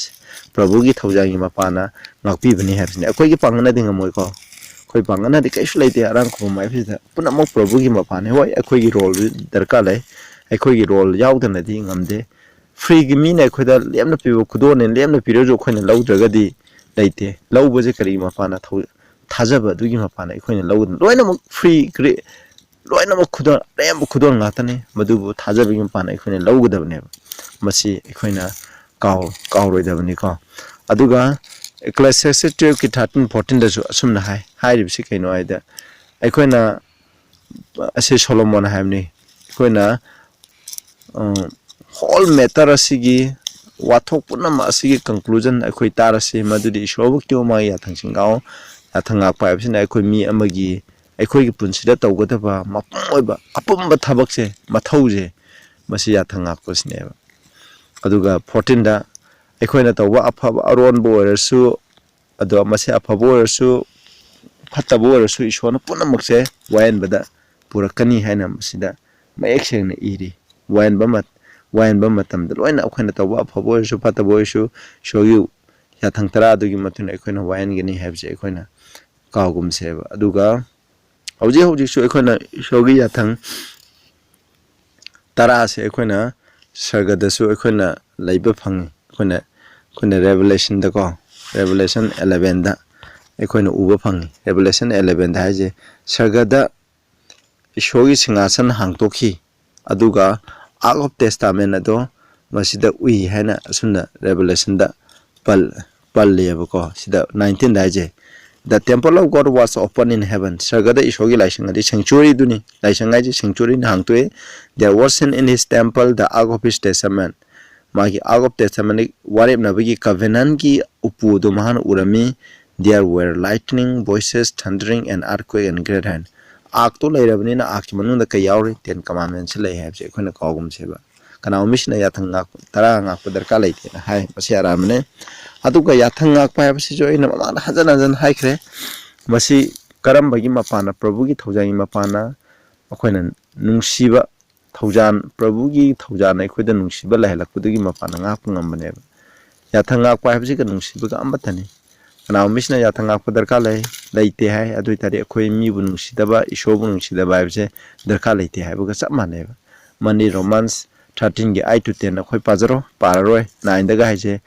ꯄ꯭ꯔꯚꯨꯒꯤ ꯊꯧꯖꯥꯜꯒꯤ ꯃꯄꯥꯟꯅ ꯉꯥꯛꯄꯤꯕꯅꯤ ꯍꯥꯏꯕꯁꯤꯅꯦ꯫ ꯑꯩꯈꯣꯏꯒꯤ ꯄꯥꯡꯒꯜꯅꯗꯤ ꯉꯝꯃꯣꯏꯀꯣ꯫ ꯑꯩꯈꯣꯏ ꯄꯥꯡꯒꯜꯅꯗꯤ ꯀꯩꯁꯨ ꯂꯩꯇꯦ ꯑꯔꯥꯡ ꯈꯨꯕꯝ ꯍꯥꯏꯕꯁꯤꯗ꯫ ꯄꯨꯝꯅꯃꯛ ꯄ꯭ꯔꯚꯨꯒꯤ ꯃꯄꯥꯟꯅꯤ꯫ ꯍꯣꯏ, ꯑꯩꯈꯣꯏꯒꯤ roleꯗꯤ ꯗꯔꯀꯥꯔ ꯂꯩ, ꯑꯩꯈꯣꯏꯒꯤ role ꯌꯥꯎꯗꯅꯗꯤ ꯉꯝꯗꯦ꯫ Freeꯒꯤ ꯃꯤꯅ ꯑꯩꯈꯣꯏꯗ ꯂꯦꯝꯅ ꯄꯤꯕ ꯈꯨꯗꯣꯜꯅꯤ, ꯂꯦꯝꯅ ꯄꯤꯔꯁꯨ ꯑꯩꯈꯣꯏꯅ ꯂꯧꯗ꯭ꯔꯒꯗꯤ ꯂꯩꯇꯦ꯫ ꯂꯧꯕꯁꯦ ꯀꯔꯤꯒꯤ ꯃꯄꯥꯟꯅ? ꯊꯧ-, ꯊꯥꯖꯕ ꯑꯗꯨꯒꯤ ꯃꯄꯥꯟꯅ ꯑꯩꯈꯣꯏꯅ ꯂꯧꯒꯗꯕ꯫ ꯂꯣꯏꯅꯃꯛ free, ꯀꯔꯤ-, ꯂꯣꯏꯅꯃꯛ ꯈꯨꯗꯣꯜ, ꯑꯔꯦꯝꯕ ꯈꯨꯗꯣꯜ ꯉꯥꯛꯇꯅꯤ, ꯃꯗꯨꯕꯨ ꯊꯥꯖꯕꯒꯤ ꯃꯄꯥꯟꯅ ꯑꯩꯈꯣꯏꯅ ꯂꯧꯒꯗꯕꯅꯦꯕ꯫ ꯃꯁꯤ ꯑꯩꯈꯣꯏꯅ ꯀꯥꯎ-, ꯀꯥꯎꯔꯣꯏꯗꯕꯅꯤꯀꯣ꯫ ꯑꯗꯨꯒ Ecclesiastes twelveꯀꯤ thirteen fourteenꯗꯁꯨ ꯑꯁꯨꯝꯅ ꯍꯥꯏ꯫ ꯍꯥꯏꯔꯤꯕꯁꯤ ꯀꯩꯅꯣ ꯍꯥꯏꯗ, ꯑꯩꯈꯣꯏꯅ, ꯑꯁꯤ ꯁꯣꯂꯣꯃꯣꯟ ꯍꯥꯏꯕꯅꯤ, ꯑꯩꯈꯣꯏꯅ, ꯑ, whole matter ꯑꯁꯤꯒꯤ, ꯋꯥꯊꯣꯛ ꯄꯨꯝꯅꯃꯛ ꯑꯁꯤꯒꯤ conclusion ꯑꯩꯈꯣꯏ ꯇꯥꯔꯁꯤ, ꯃꯗꯨꯗꯤ ꯏꯁꯣꯔꯕꯨ ꯀꯤꯌꯣ, ꯃꯥꯒꯤ ꯌꯥꯊꯪꯁꯤꯡ ꯉꯥꯛꯑꯣ꯫ ꯌꯥꯊꯪ ꯉꯥꯛꯄ ꯍꯥꯏꯕꯁꯤꯅ ꯑꯩꯈꯣꯏ ꯃꯤ ꯑꯃꯒꯤ, ꯑꯩꯈꯣꯏꯒꯤ ꯄꯨꯟꯁꯤꯗ ꯇꯧꯒꯗꯕ ꯃꯄꯨꯡ ꯑꯣꯏꯕ ꯑꯄꯨꯝꯕ ꯊꯕꯛꯁꯦ, ꯃꯊꯧꯁꯦ, ꯃꯁꯤ ꯌꯥꯊꯪ ꯉꯥꯛꯄꯁꯤꯅꯦꯕ꯫ ꯑꯗꯨꯒ fourteenꯗ ꯑꯩꯈꯣꯏꯅ ꯇꯧꯕ ꯑꯐꯕ ꯑꯔꯣꯟꯕ ꯑꯣꯏꯔꯁꯨ, ꯑꯗꯣ ꯃꯁꯤ ꯑꯐꯕ ꯑꯣꯏꯔꯁꯨ ꯐꯠꯇꯕ ꯑꯣꯏꯔꯁꯨ ꯏꯁꯣꯔꯅ ꯄꯨꯝꯅꯃꯛꯁꯦ ꯋꯥꯌꯦꯟꯕꯗ ꯄꯨꯔꯛꯀꯅꯤ ꯍꯥꯏꯅ ꯃꯁꯤꯗ ꯃꯌꯦꯛ ꯁꯦꯡꯅ ꯏꯔꯤ꯫ ꯋꯥꯌꯦꯟꯕ ꯃꯠ-, ꯋꯥꯌꯦꯟꯕ ꯃꯇꯝꯗ ꯂꯣꯏꯅ ꯑꯩꯈꯣꯏꯅ ꯇꯧꯕ ꯑꯐꯕ ꯑꯣꯏꯔꯁꯨ ꯐꯠꯇꯕ ꯑꯣꯏꯔꯁꯨ ꯏꯁꯣꯔꯒꯤ ꯌꯥꯊꯪ ꯇꯔꯥ ꯑꯗꯨꯒꯤ ꯃꯇꯨꯡ ꯏꯟꯅ ꯑꯩꯈꯣꯏꯅ ꯋꯥꯌꯦꯟꯒꯅꯤ ꯍꯥꯏꯕꯁꯦ ꯑꯩꯈꯣꯏꯅ ꯀꯥꯎꯒꯨꯝꯁꯦꯕ꯫ ꯑꯗꯨꯒ ꯍꯧꯖꯤꯛ ꯍꯧꯖꯤꯛꯁꯨ ꯑꯩꯈꯣꯏꯅ ꯏꯁꯣꯔꯒꯤ ꯌꯥꯊꯪ ꯇꯔꯥꯁꯦ ꯑꯩꯈꯣꯏꯅ ꯁꯔꯒꯗꯁꯨ ꯑꯩꯈꯣꯏꯅ ꯂꯩꯕ ꯐꯪꯉꯤ꯫ ꯑꯩꯈꯣꯏꯅ, ꯑꯩꯈꯣꯏꯅ Revelationꯗꯀꯣ, Revelation elevenꯗ ꯑꯩꯈꯣꯏꯅ ꯎꯕ ꯐꯪꯉꯤ꯫ Revelation elevenꯗ ꯍꯥꯏꯁꯦ ꯁꯔꯒꯗ ꯏꯁꯣꯔꯒꯤ ꯁꯤꯡꯍꯥꯁꯟ ꯍꯥꯡꯇꯣꯛꯈꯤ, ꯑꯗꯨꯒ Ark of Testament ꯑꯗꯣ ꯃꯁꯤꯗ ꯎꯏ ꯍꯥꯏꯅ ꯑꯁꯨꯝꯅ Revelationꯗ ꯄꯜ-, ꯄꯜꯂꯦꯕꯀꯣ꯫ ꯁꯤꯗ nineteenꯗ ꯍꯥꯏꯁꯦ, "The temple of God was open in heaven." ꯁꯔꯒꯗ ꯏꯁꯣꯔꯒꯤ ꯂꯥꯏꯁꯪ ꯑꯗꯤ sanctuaryꯗꯨꯅꯤ꯫ ꯂꯥꯏꯁꯪ ꯍꯥꯏꯁꯦ sanctuaryꯅ ꯍꯥꯡꯇꯣꯛꯑꯦ꯫ "There was seen in his temple the ark of his testament." ꯃꯥꯒꯤ Ark of Testimony, ꯋꯥꯔꯦꯞꯅꯕꯒꯤ covenantꯀꯤ ꯎꯄꯨꯗꯣ ꯃꯍꯥꯛꯅ ꯎꯔꯝꯃꯤ꯫ "There were lightning, voices, thundering, and earthquake and great hail." Arkꯇꯣ ꯂꯩꯔꯕꯅꯤꯅ Arkꯀꯤ ꯃꯅꯨꯡꯗ ꯀꯩ ꯌꯥꯎꯔꯤ? Ten Commandmentsꯁꯦ ꯂꯩ ꯍꯥꯏꯕꯁꯦ ꯑꯩꯈꯣꯏꯅ ꯀꯥꯎꯒꯨꯝꯁꯦꯕ꯫ ꯀꯅꯥꯒꯨꯝꯕ ꯃꯤꯁꯤꯅ ꯌꯥꯊꯪ ꯉꯥꯛꯄ, ꯇꯔꯥ ꯉꯥꯛꯄ ꯗꯔꯀꯥꯔ ꯂꯩꯇꯦꯅ ꯍꯥꯏ, ꯃꯁꯤ ꯑꯔꯥꯟꯕꯅꯦ꯫ ꯑꯗꯨꯒ ꯌꯥꯊꯪ ꯉꯥꯛꯄ ꯍꯥꯏꯕꯁꯤꯁꯨ ꯑꯩꯅ ꯃꯃꯥꯡꯗ ꯍꯟꯖꯟ ꯍꯟꯖꯟ ꯍꯥꯏꯈ꯭ꯔꯦ꯫ ꯃꯁꯤ ꯀꯔꯝꯕꯒꯤ ꯃꯄꯥꯟꯅ? ꯄ꯭ꯔꯚꯨꯒꯤ ꯊꯧꯖꯥꯜꯒꯤ ꯃꯄꯥꯟꯅ꯫ ꯑꯩꯈꯣꯏꯅ ꯅꯨꯡꯁꯤꯕ ꯊꯧꯖꯥꯜ, ꯄ꯭ꯔꯚꯨꯒꯤ ꯊꯧꯖꯥꯜꯅ ꯑꯩꯈꯣꯏꯗ ꯅꯨꯡꯁꯤꯕ ꯂꯩꯍꯜꯂꯛꯄꯗꯨꯒꯤ ꯃꯄꯥꯟꯅ ꯉꯥꯛꯄ ꯉꯝꯕꯅꯦꯕ꯫ ꯌꯥꯊꯪ ꯉꯥꯛꯄ ꯍꯥꯏꯕꯁꯤꯒ ꯅꯨꯡꯁꯤꯕꯒ ꯑꯃꯠꯇꯅꯤ꯫ ꯀꯅꯥꯒꯨꯝꯕ ꯃꯤꯁꯤꯅ ꯌꯥꯊꯪ ꯉꯥꯛꯄ ꯗꯔꯀꯥꯔ ꯂꯩ, ꯂꯩꯇꯦ ꯍꯥꯏ, ꯑꯗꯨ ꯑꯣꯏ ꯇꯥꯔꯗꯤ ꯑꯩꯈꯣꯏ ꯃꯤꯕꯨ ꯅꯨꯡꯁꯤꯗꯕ, ꯏꯁꯣꯔꯕꯨ ꯅꯨꯡꯁꯤꯗꯕ ꯍꯥꯏꯕꯁꯦ ꯗꯔꯀꯥꯔ ꯂꯩꯇꯦ ꯍꯥꯏꯕꯒ ꯆꯞ ꯃꯥꯟꯅꯩꯕ꯫ ꯃꯅꯤ Romans thirteenꯒꯤ eight to ten ꯑꯩꯈꯣꯏ ꯄꯥꯖꯔꯣ, ꯄꯥꯔꯔꯣꯏ꯫ Nineꯗꯒ ꯍꯥꯏꯁꯦ,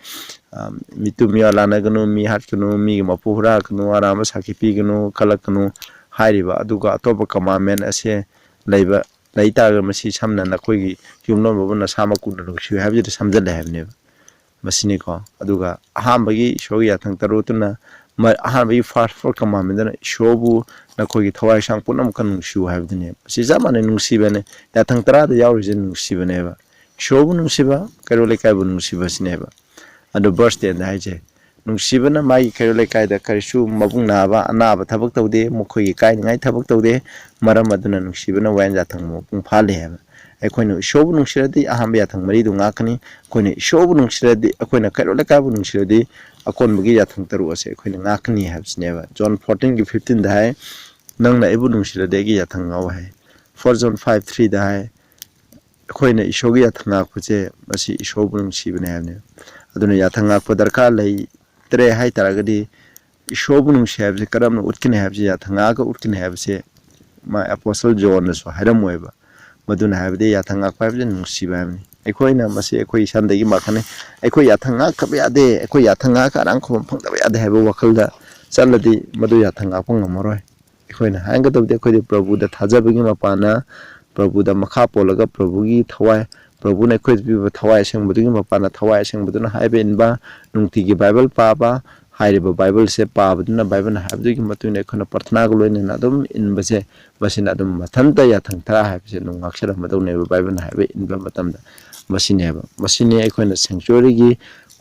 ꯑ, "ꯃꯤꯇꯨ ꯃꯤꯋꯥ ꯂꯥꯟꯅꯒꯅꯨ, ꯃꯤ ꯍꯥꯠꯀꯅꯨ, ꯃꯤꯒꯤ ꯃꯄꯨ ꯍꯨꯔꯥꯟꯒꯅꯨ, ꯑꯔꯥꯟꯕ ꯁꯥꯈꯤ ꯄꯤꯒꯅꯨ, ꯀꯜꯂꯛꯀꯅꯨ" ꯍꯥꯏꯔꯤꯕ꯫ ꯑꯗꯨꯒ ꯑꯇꯣꯞꯄ commandment ꯑꯁꯦ ꯂꯩꯕ, ꯂꯩ ꯇꯥꯔꯒ ꯃꯁꯤ ꯁꯝꯅ "ꯅꯈꯣꯏꯒꯤ ꯌꯨꯝꯂꯣꯟꯕꯕꯨ ꯅꯁꯥꯃꯛ ꯀꯨꯞꯅ ꯅꯨꯡꯁꯤꯌꯨ" ꯍꯥꯏꯕꯁꯤꯗ ꯁꯝꯖꯜꯂꯦ ꯍꯥꯏꯕꯅꯦꯕ꯫ ꯃꯁꯤꯅꯤꯀꯣ꯫ ꯑꯗꯨꯒ ꯑꯍꯥꯟꯕꯒꯤ ꯏꯁꯣꯔꯒꯤ ꯌꯥꯊꯪ ꯇꯔꯨꯛꯇꯨꯅ, ꯃ-, ꯑꯍꯥꯟꯕꯒꯤ first four commandmentꯇꯨꯅ "ꯏꯁꯣꯔꯕꯨ ꯅꯈꯣꯏꯒꯤ ꯊꯋꯥꯏ ꯍꯛꯆꯥꯡ ꯄꯨꯝꯅꯃꯛꯀ ꯅꯨꯡꯁꯤꯌꯨ" ꯍꯥꯏꯕꯗꯨꯅꯦꯕ꯫ ꯃꯁꯤ ꯆꯞ ꯃꯥꯟꯅꯩ, ꯅꯨꯡꯁꯤꯕꯅꯦ꯫ ꯌꯥꯊꯪ ꯇꯔꯥꯗ ꯌꯥꯎꯔꯤꯁꯦ ꯅꯨꯡꯁꯤꯕꯅꯦꯕ꯫ ꯏꯁꯣꯔꯕꯨ ꯅꯨꯡꯁꯤꯕ, ꯀꯩꯔꯣꯜ ꯂꯩꯀꯥꯏꯕꯨ ꯅꯨꯡꯁꯤꯕ ꯑꯁꯤꯅꯦꯕ꯫ ꯑꯗꯣ verse tenꯗ ꯍꯥꯏꯁꯦ, ꯅꯨꯡꯁꯤꯕꯅ ꯃꯥꯒꯤ ꯀꯩꯔꯣꯜ ꯂꯩꯀꯥꯏꯗ ꯀꯔꯤꯁꯨ ꯃꯕꯨꯡ ꯅꯥꯕ, ꯑꯅꯥꯕ ꯊꯕꯛ ꯇꯧꯗꯦ, ꯃꯈꯣꯏꯒꯤ ꯀꯥꯏꯅꯤꯡꯉꯥꯏ ꯊꯕꯛ ꯇꯧꯗꯦ, ꯃꯔꯝ ꯑꯗꯨꯅ ꯅꯨꯡꯁꯤꯕꯅ ꯋꯥꯌꯦꯜ ꯌꯥꯊꯪ ꯃꯄꯨꯡ ꯐꯥꯍꯜꯂꯤ ꯍꯥꯏꯕ꯫ ꯑꯩꯈꯣꯏꯅ ꯏꯁꯣꯔꯕꯨ ꯅꯨꯡꯁꯤꯔꯗꯤ ꯑꯍꯥꯟꯕ ꯌꯥꯊꯪ ꯃꯔꯤꯗꯨ ꯉꯥꯛꯀꯅꯤ, ꯑꯩꯈꯣꯏꯅ ꯏꯁꯣꯔꯕꯨ ꯅꯨꯡꯁꯤꯔꯗꯤ, ꯑꯩꯈꯣꯏꯅ ꯀꯩꯔꯣꯜ ꯂꯩꯀꯥꯏꯕꯨ ꯅꯨꯡꯁꯤꯔꯗꯤ ꯑꯀꯣꯟꯕꯒꯤ ꯌꯥꯊꯪ ꯇꯔꯨꯛ ꯑꯁꯦ ꯑꯩꯈꯣꯏꯅ ꯉꯥꯛꯀꯅꯤ ꯍꯥꯏꯕꯁꯤꯅꯦꯕ꯫ John fourteenꯒꯤ fifteenꯗ ꯍꯥꯏ, "ꯅꯪꯅ ꯑꯩꯕꯨ ꯅꯨꯡꯁꯤꯔꯗꯤ ꯑꯩꯒꯤ ꯌꯥꯊꯪ ꯉꯥꯛꯎ" ꯍꯥꯏ꯫ First John five threeꯗ ꯍꯥꯏ, ꯑꯩꯈꯣꯏꯅ ꯏꯁꯣꯔꯒꯤ ꯌꯥꯊꯪ ꯉꯥꯛꯄꯁꯦ ꯃꯁꯤ ꯏꯁꯣꯔꯕꯨ ꯅꯨꯡꯁꯤꯕꯅꯦ ꯍꯥꯏꯕꯅꯦ꯫ ꯑꯗꯨꯅ ꯌꯥꯊꯪ ꯉꯥꯛꯄ ꯗꯔꯀꯥꯔ ꯂꯩꯇ꯭ꯔꯦ ꯍꯥꯏ ꯇꯥꯔꯒꯗꯤ, ꯏꯁꯣꯔꯕꯨ ꯅꯨꯡꯁꯤ ꯍꯥꯏꯕꯁꯦ ꯀꯔꯝꯅ ꯎꯠꯀꯅꯤ ꯍꯥꯏꯕꯁꯦ, ꯌꯥꯊꯪ ꯉꯥꯛꯑꯒ ꯎꯠꯀꯅꯤ ꯍꯥꯏꯕꯁꯦ ꯃꯥ ꯑꯦꯄꯣꯁꯇꯜ ꯖꯣꯟꯅꯁꯨ ꯍꯥꯏꯔꯝꯃꯣꯏꯕ꯫ ꯃꯗꯨꯅ ꯍꯥꯏꯕꯗꯤ ꯌꯥꯊꯪ ꯉꯥꯛꯄ ꯍꯥꯏꯕꯁꯦ ꯅꯨꯡꯁꯤꯕ ꯍꯥꯏꯕꯅꯤ꯫ ꯑꯩꯈꯣꯏꯅ ꯃꯁꯤ ꯑꯩꯈꯣꯏ ꯏꯁꯥꯗꯒꯤ ꯃꯥꯡꯍꯟꯅꯤ꯫ ꯑꯩꯈꯣꯏ ꯌꯥꯊꯪ ꯉꯥꯛꯇꯕ ꯌꯥꯗꯦ, ꯑꯩꯈꯣꯏ ꯌꯥꯊꯪ ꯉꯥꯛꯑꯒ ꯑꯔꯥꯡ ꯈꯨꯕꯝ ꯐꯪꯗꯕ ꯌꯥꯗꯦ ꯍꯥꯏꯕ ꯋꯥꯈꯜꯗ ꯆꯠꯂꯗꯤ ꯃꯗꯨ ꯌꯥꯊꯪ ꯉꯥꯛꯄ ꯉꯝꯃꯔꯣꯏ꯫ ꯑꯩꯈꯣꯏꯅ ꯍꯥꯏꯒꯗꯕꯗꯤ ꯑꯩꯈꯣꯏꯗꯤ ꯄ꯭ꯔꯚꯨꯗ ꯊꯥꯖꯕꯒꯤ ꯃꯄꯥꯟꯅ, ꯄ꯭ꯔꯚꯨꯗ ꯃꯈꯥ ꯄꯣꯜꯂꯒ ꯄ꯭ꯔꯚꯨꯒꯤ ꯊꯋꯥꯏ, ꯄ꯭ꯔꯚꯨꯅ ꯑꯩꯈꯣꯏꯗ ꯄꯤꯕ ꯊꯋꯥꯏ ꯑꯁꯦꯡꯕꯗꯨꯒꯤ ꯃꯄꯥꯟꯅ ꯊꯋꯥꯏ ꯑꯁꯦꯡꯕꯗꯨꯅ ꯍꯥꯏꯕ ꯏꯟꯕ, ꯅꯨꯡꯇꯤꯒꯤ ꯕꯥꯏꯕꯜ ꯄꯥꯕ, ꯍꯥꯏꯔꯤꯕ ꯕꯥꯏꯕꯜꯁꯦ ꯄꯥꯕꯗꯨꯅ ꯕꯥꯏꯕꯜꯅ ꯍꯥꯏꯕꯗꯨꯒꯤ ꯃꯇꯨꯡ ꯏꯟꯅ ꯑꯩꯈꯣꯏꯅ ꯄ꯭ꯔꯊꯅꯥꯒ ꯂꯣꯏꯅꯅ ꯑꯗꯨꯝ ꯏꯟꯕꯁꯦ, ꯃꯁꯤꯅ ꯑꯗꯨꯝ ꯃꯊꯟꯇ ꯌꯥꯊꯪ ꯊꯔꯥ ꯍꯥꯏꯕꯁꯦ ꯑꯗꯨꯝ ꯉꯥꯛꯆꯔꯝꯃꯗꯧꯅꯦꯕ ꯕꯥꯏꯕꯜꯅ ꯍꯥꯏꯕ ꯏꯟꯕ ꯃꯇꯝꯗ꯫ ꯃꯁꯤꯅꯦꯕ, ꯃꯁꯤꯅꯤ ꯑꯩꯈꯣꯏꯅ sanctuaryꯒꯤ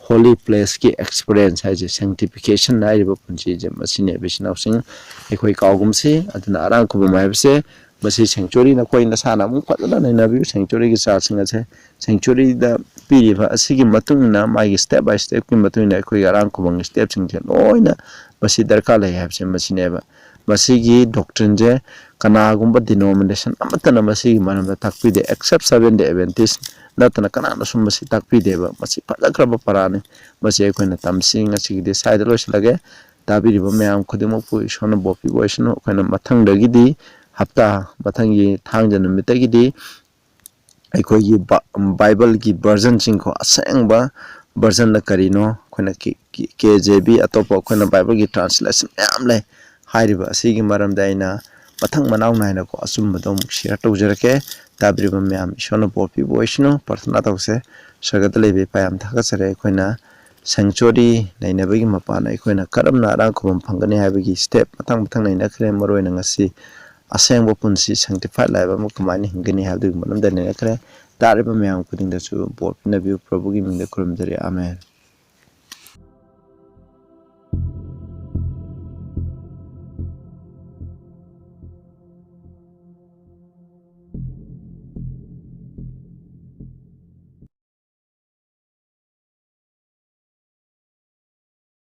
holy placeꯀꯤ experience ꯍꯥꯏꯁꯦ, sanctification ꯍꯥꯏꯔꯤꯕ ꯄꯨꯟꯁꯤꯁꯦ ꯃꯁꯤꯅꯦꯕ, ꯏꯆꯤꯟ ꯏꯅꯥꯎꯁꯤꯡ꯫ ꯑꯩꯈꯣꯏ ꯀꯥꯎꯒꯨꯝꯁꯤ꯫ ꯑꯗꯨꯅ ꯑꯔꯥꯡ ꯈꯨꯕꯝ ꯍꯥꯏꯕꯁꯦ ꯃꯁꯤ sanctuary ꯅꯈꯣꯏ ꯅꯁꯥꯅ ꯑꯃꯨꯛ ꯐꯖꯅ ꯅꯩꯅꯕꯤꯌꯨ꯫ Sanctuaryꯒꯤ ꯆꯥꯔꯖꯁꯤꯡ ꯑꯁꯦ, sanctuaryꯗ ꯄꯤꯔꯤꯕ ꯑꯁꯤꯒꯤ ꯃꯇꯨꯡ ꯏꯟꯅ, ꯃꯥꯒꯤ step by stepꯀꯤ ꯃꯇꯨꯡ ꯏꯟꯅ ꯑꯩꯈꯣꯏꯒꯤ ꯑꯔꯥꯡ ꯈꯨꯕꯝꯒꯤ stepꯁꯤꯡꯁꯦ ꯂꯣꯏꯅ ꯃꯁꯤ ꯗꯔꯀꯥꯔ ꯂꯩ ꯍꯥꯏꯕꯁꯦ ꯃꯁꯤꯅꯦꯕ꯫ ꯃꯁꯤꯒꯤ doctrineꯁꯦ ꯀꯅꯥꯒꯨꯝꯕ denomination ꯑꯃꯠꯇꯅ ꯃꯁꯤꯒꯤ ꯃꯔꯝꯗ ꯇꯥꯛꯄꯤꯗꯦ, except Seventh Day Adventist ꯅꯠꯇꯅ ꯀꯅꯥꯅꯁꯨ ꯃꯁꯤ ꯇꯥꯛꯄꯤꯗꯦꯕ꯫ ꯃꯁꯤ ꯐꯖꯈ꯭ꯔꯕ ꯄꯔꯥꯅꯤ꯫ ꯃꯁꯤ ꯑꯩꯈꯣꯏꯅ ꯇꯝꯁꯤ꯫ ꯉꯁꯤꯒꯤꯗꯤ ꯁ꯭ꯋꯥꯏꯗ ꯂꯣꯏꯁꯤꯜꯂꯒꯦ꯫ ꯇꯥꯕꯤꯔꯤꯕ ꯃꯌꯥꯝ ꯈꯨꯗꯤꯡꯃꯛꯄꯨ ꯏꯁꯣꯔꯅ ꯕꯣꯔ ꯄꯤꯕ ꯑꯣꯏꯁꯅꯨ꯫ ꯑꯩꯈꯣꯏꯅ ꯃꯊꯪꯗꯒꯤꯗꯤ, ꯍꯞꯇꯥ ꯃꯊꯪꯒꯤ ꯊꯥꯡꯖ ꯅꯨꯃꯤꯠꯇꯒꯤꯗꯤ ꯑꯩꯈꯣꯏꯒꯤ ꯕꯥ-, ꯕꯥꯏꯕꯜꯒꯤ versionꯁꯤꯡꯀꯣ, ꯑꯁꯦꯡꯕ versionꯅ ꯀꯔꯤꯅꯣ, ꯑꯩꯈꯣꯏꯅ ꯀꯦ-, ꯀꯦ-, KJV, ꯑꯇꯣꯞꯄ ꯑꯩꯈꯣꯏꯅ ꯕꯥꯏꯕꯜꯒꯤ translation ꯃꯌꯥꯝ ꯂꯩ꯫ ꯍꯥꯏꯔꯤꯕ ꯑꯁꯤꯒꯤ ꯃꯔꯝꯗ ꯑꯩꯅ ꯃꯊꯪ ꯃꯅꯥꯎ ꯅꯥꯏꯅꯀꯣ ꯑꯆꯨꯝꯕꯗꯣ ꯑꯃꯨꯛ share ꯇꯧꯖꯔꯛꯀꯦ꯫ ꯇꯥꯕꯤꯔꯤꯕ ꯃꯌꯥꯝ ꯏꯁꯣꯔꯅ ꯕꯣꯔ ꯄꯤꯕ ꯑꯣꯏꯁꯅꯨ꯫ ꯄ꯭ꯔꯊꯅꯥ ꯇꯧꯁꯦ꯫ ꯁ꯭ꯋꯔꯒꯗ ꯂꯩꯕ ꯏꯄꯥ, ꯌꯥꯝ ꯊꯥꯒꯠꯆꯔꯤ꯫ ꯑꯩꯈꯣꯏꯅ sanctuary ꯂꯩꯅꯕꯒꯤ ꯃꯄꯥꯟ ꯑꯩꯈꯣꯏꯅ ꯀꯔꯝꯅ ꯑꯔꯥꯡ ꯈꯨꯕꯝ ꯐꯪꯒꯅꯤ ꯍꯥꯏꯕꯒꯤ step ꯃꯊꯪ ꯃꯊꯪ ꯅꯩꯅꯈ꯭ꯔꯦ꯫ ꯃꯔꯨꯑꯣꯏꯅ ꯉꯁꯤ ꯑꯁꯦꯡꯕ ꯄꯨꯟꯁꯤ, sanctified life ꯑꯃ ꯀꯃꯥꯏꯅ ꯍꯤꯡꯒꯅꯤ ꯍꯥꯏꯕꯗꯨꯒꯤ ꯃꯔꯝꯗ ꯅꯩꯅꯈ꯭ꯔꯦ꯫ ꯇꯥꯔꯤꯕ ꯃꯌꯥꯝ ꯈꯨꯗꯤꯡꯗꯁꯨ ꯕꯣꯔ ꯄꯤꯅꯕꯤꯌꯨ꯫ ꯄ꯭ꯔꯚꯨꯒꯤ ꯃꯤꯡꯗ ꯈꯨꯔꯨꯝꯖꯔꯤ꯫ ꯑꯥꯃꯦꯟ꯫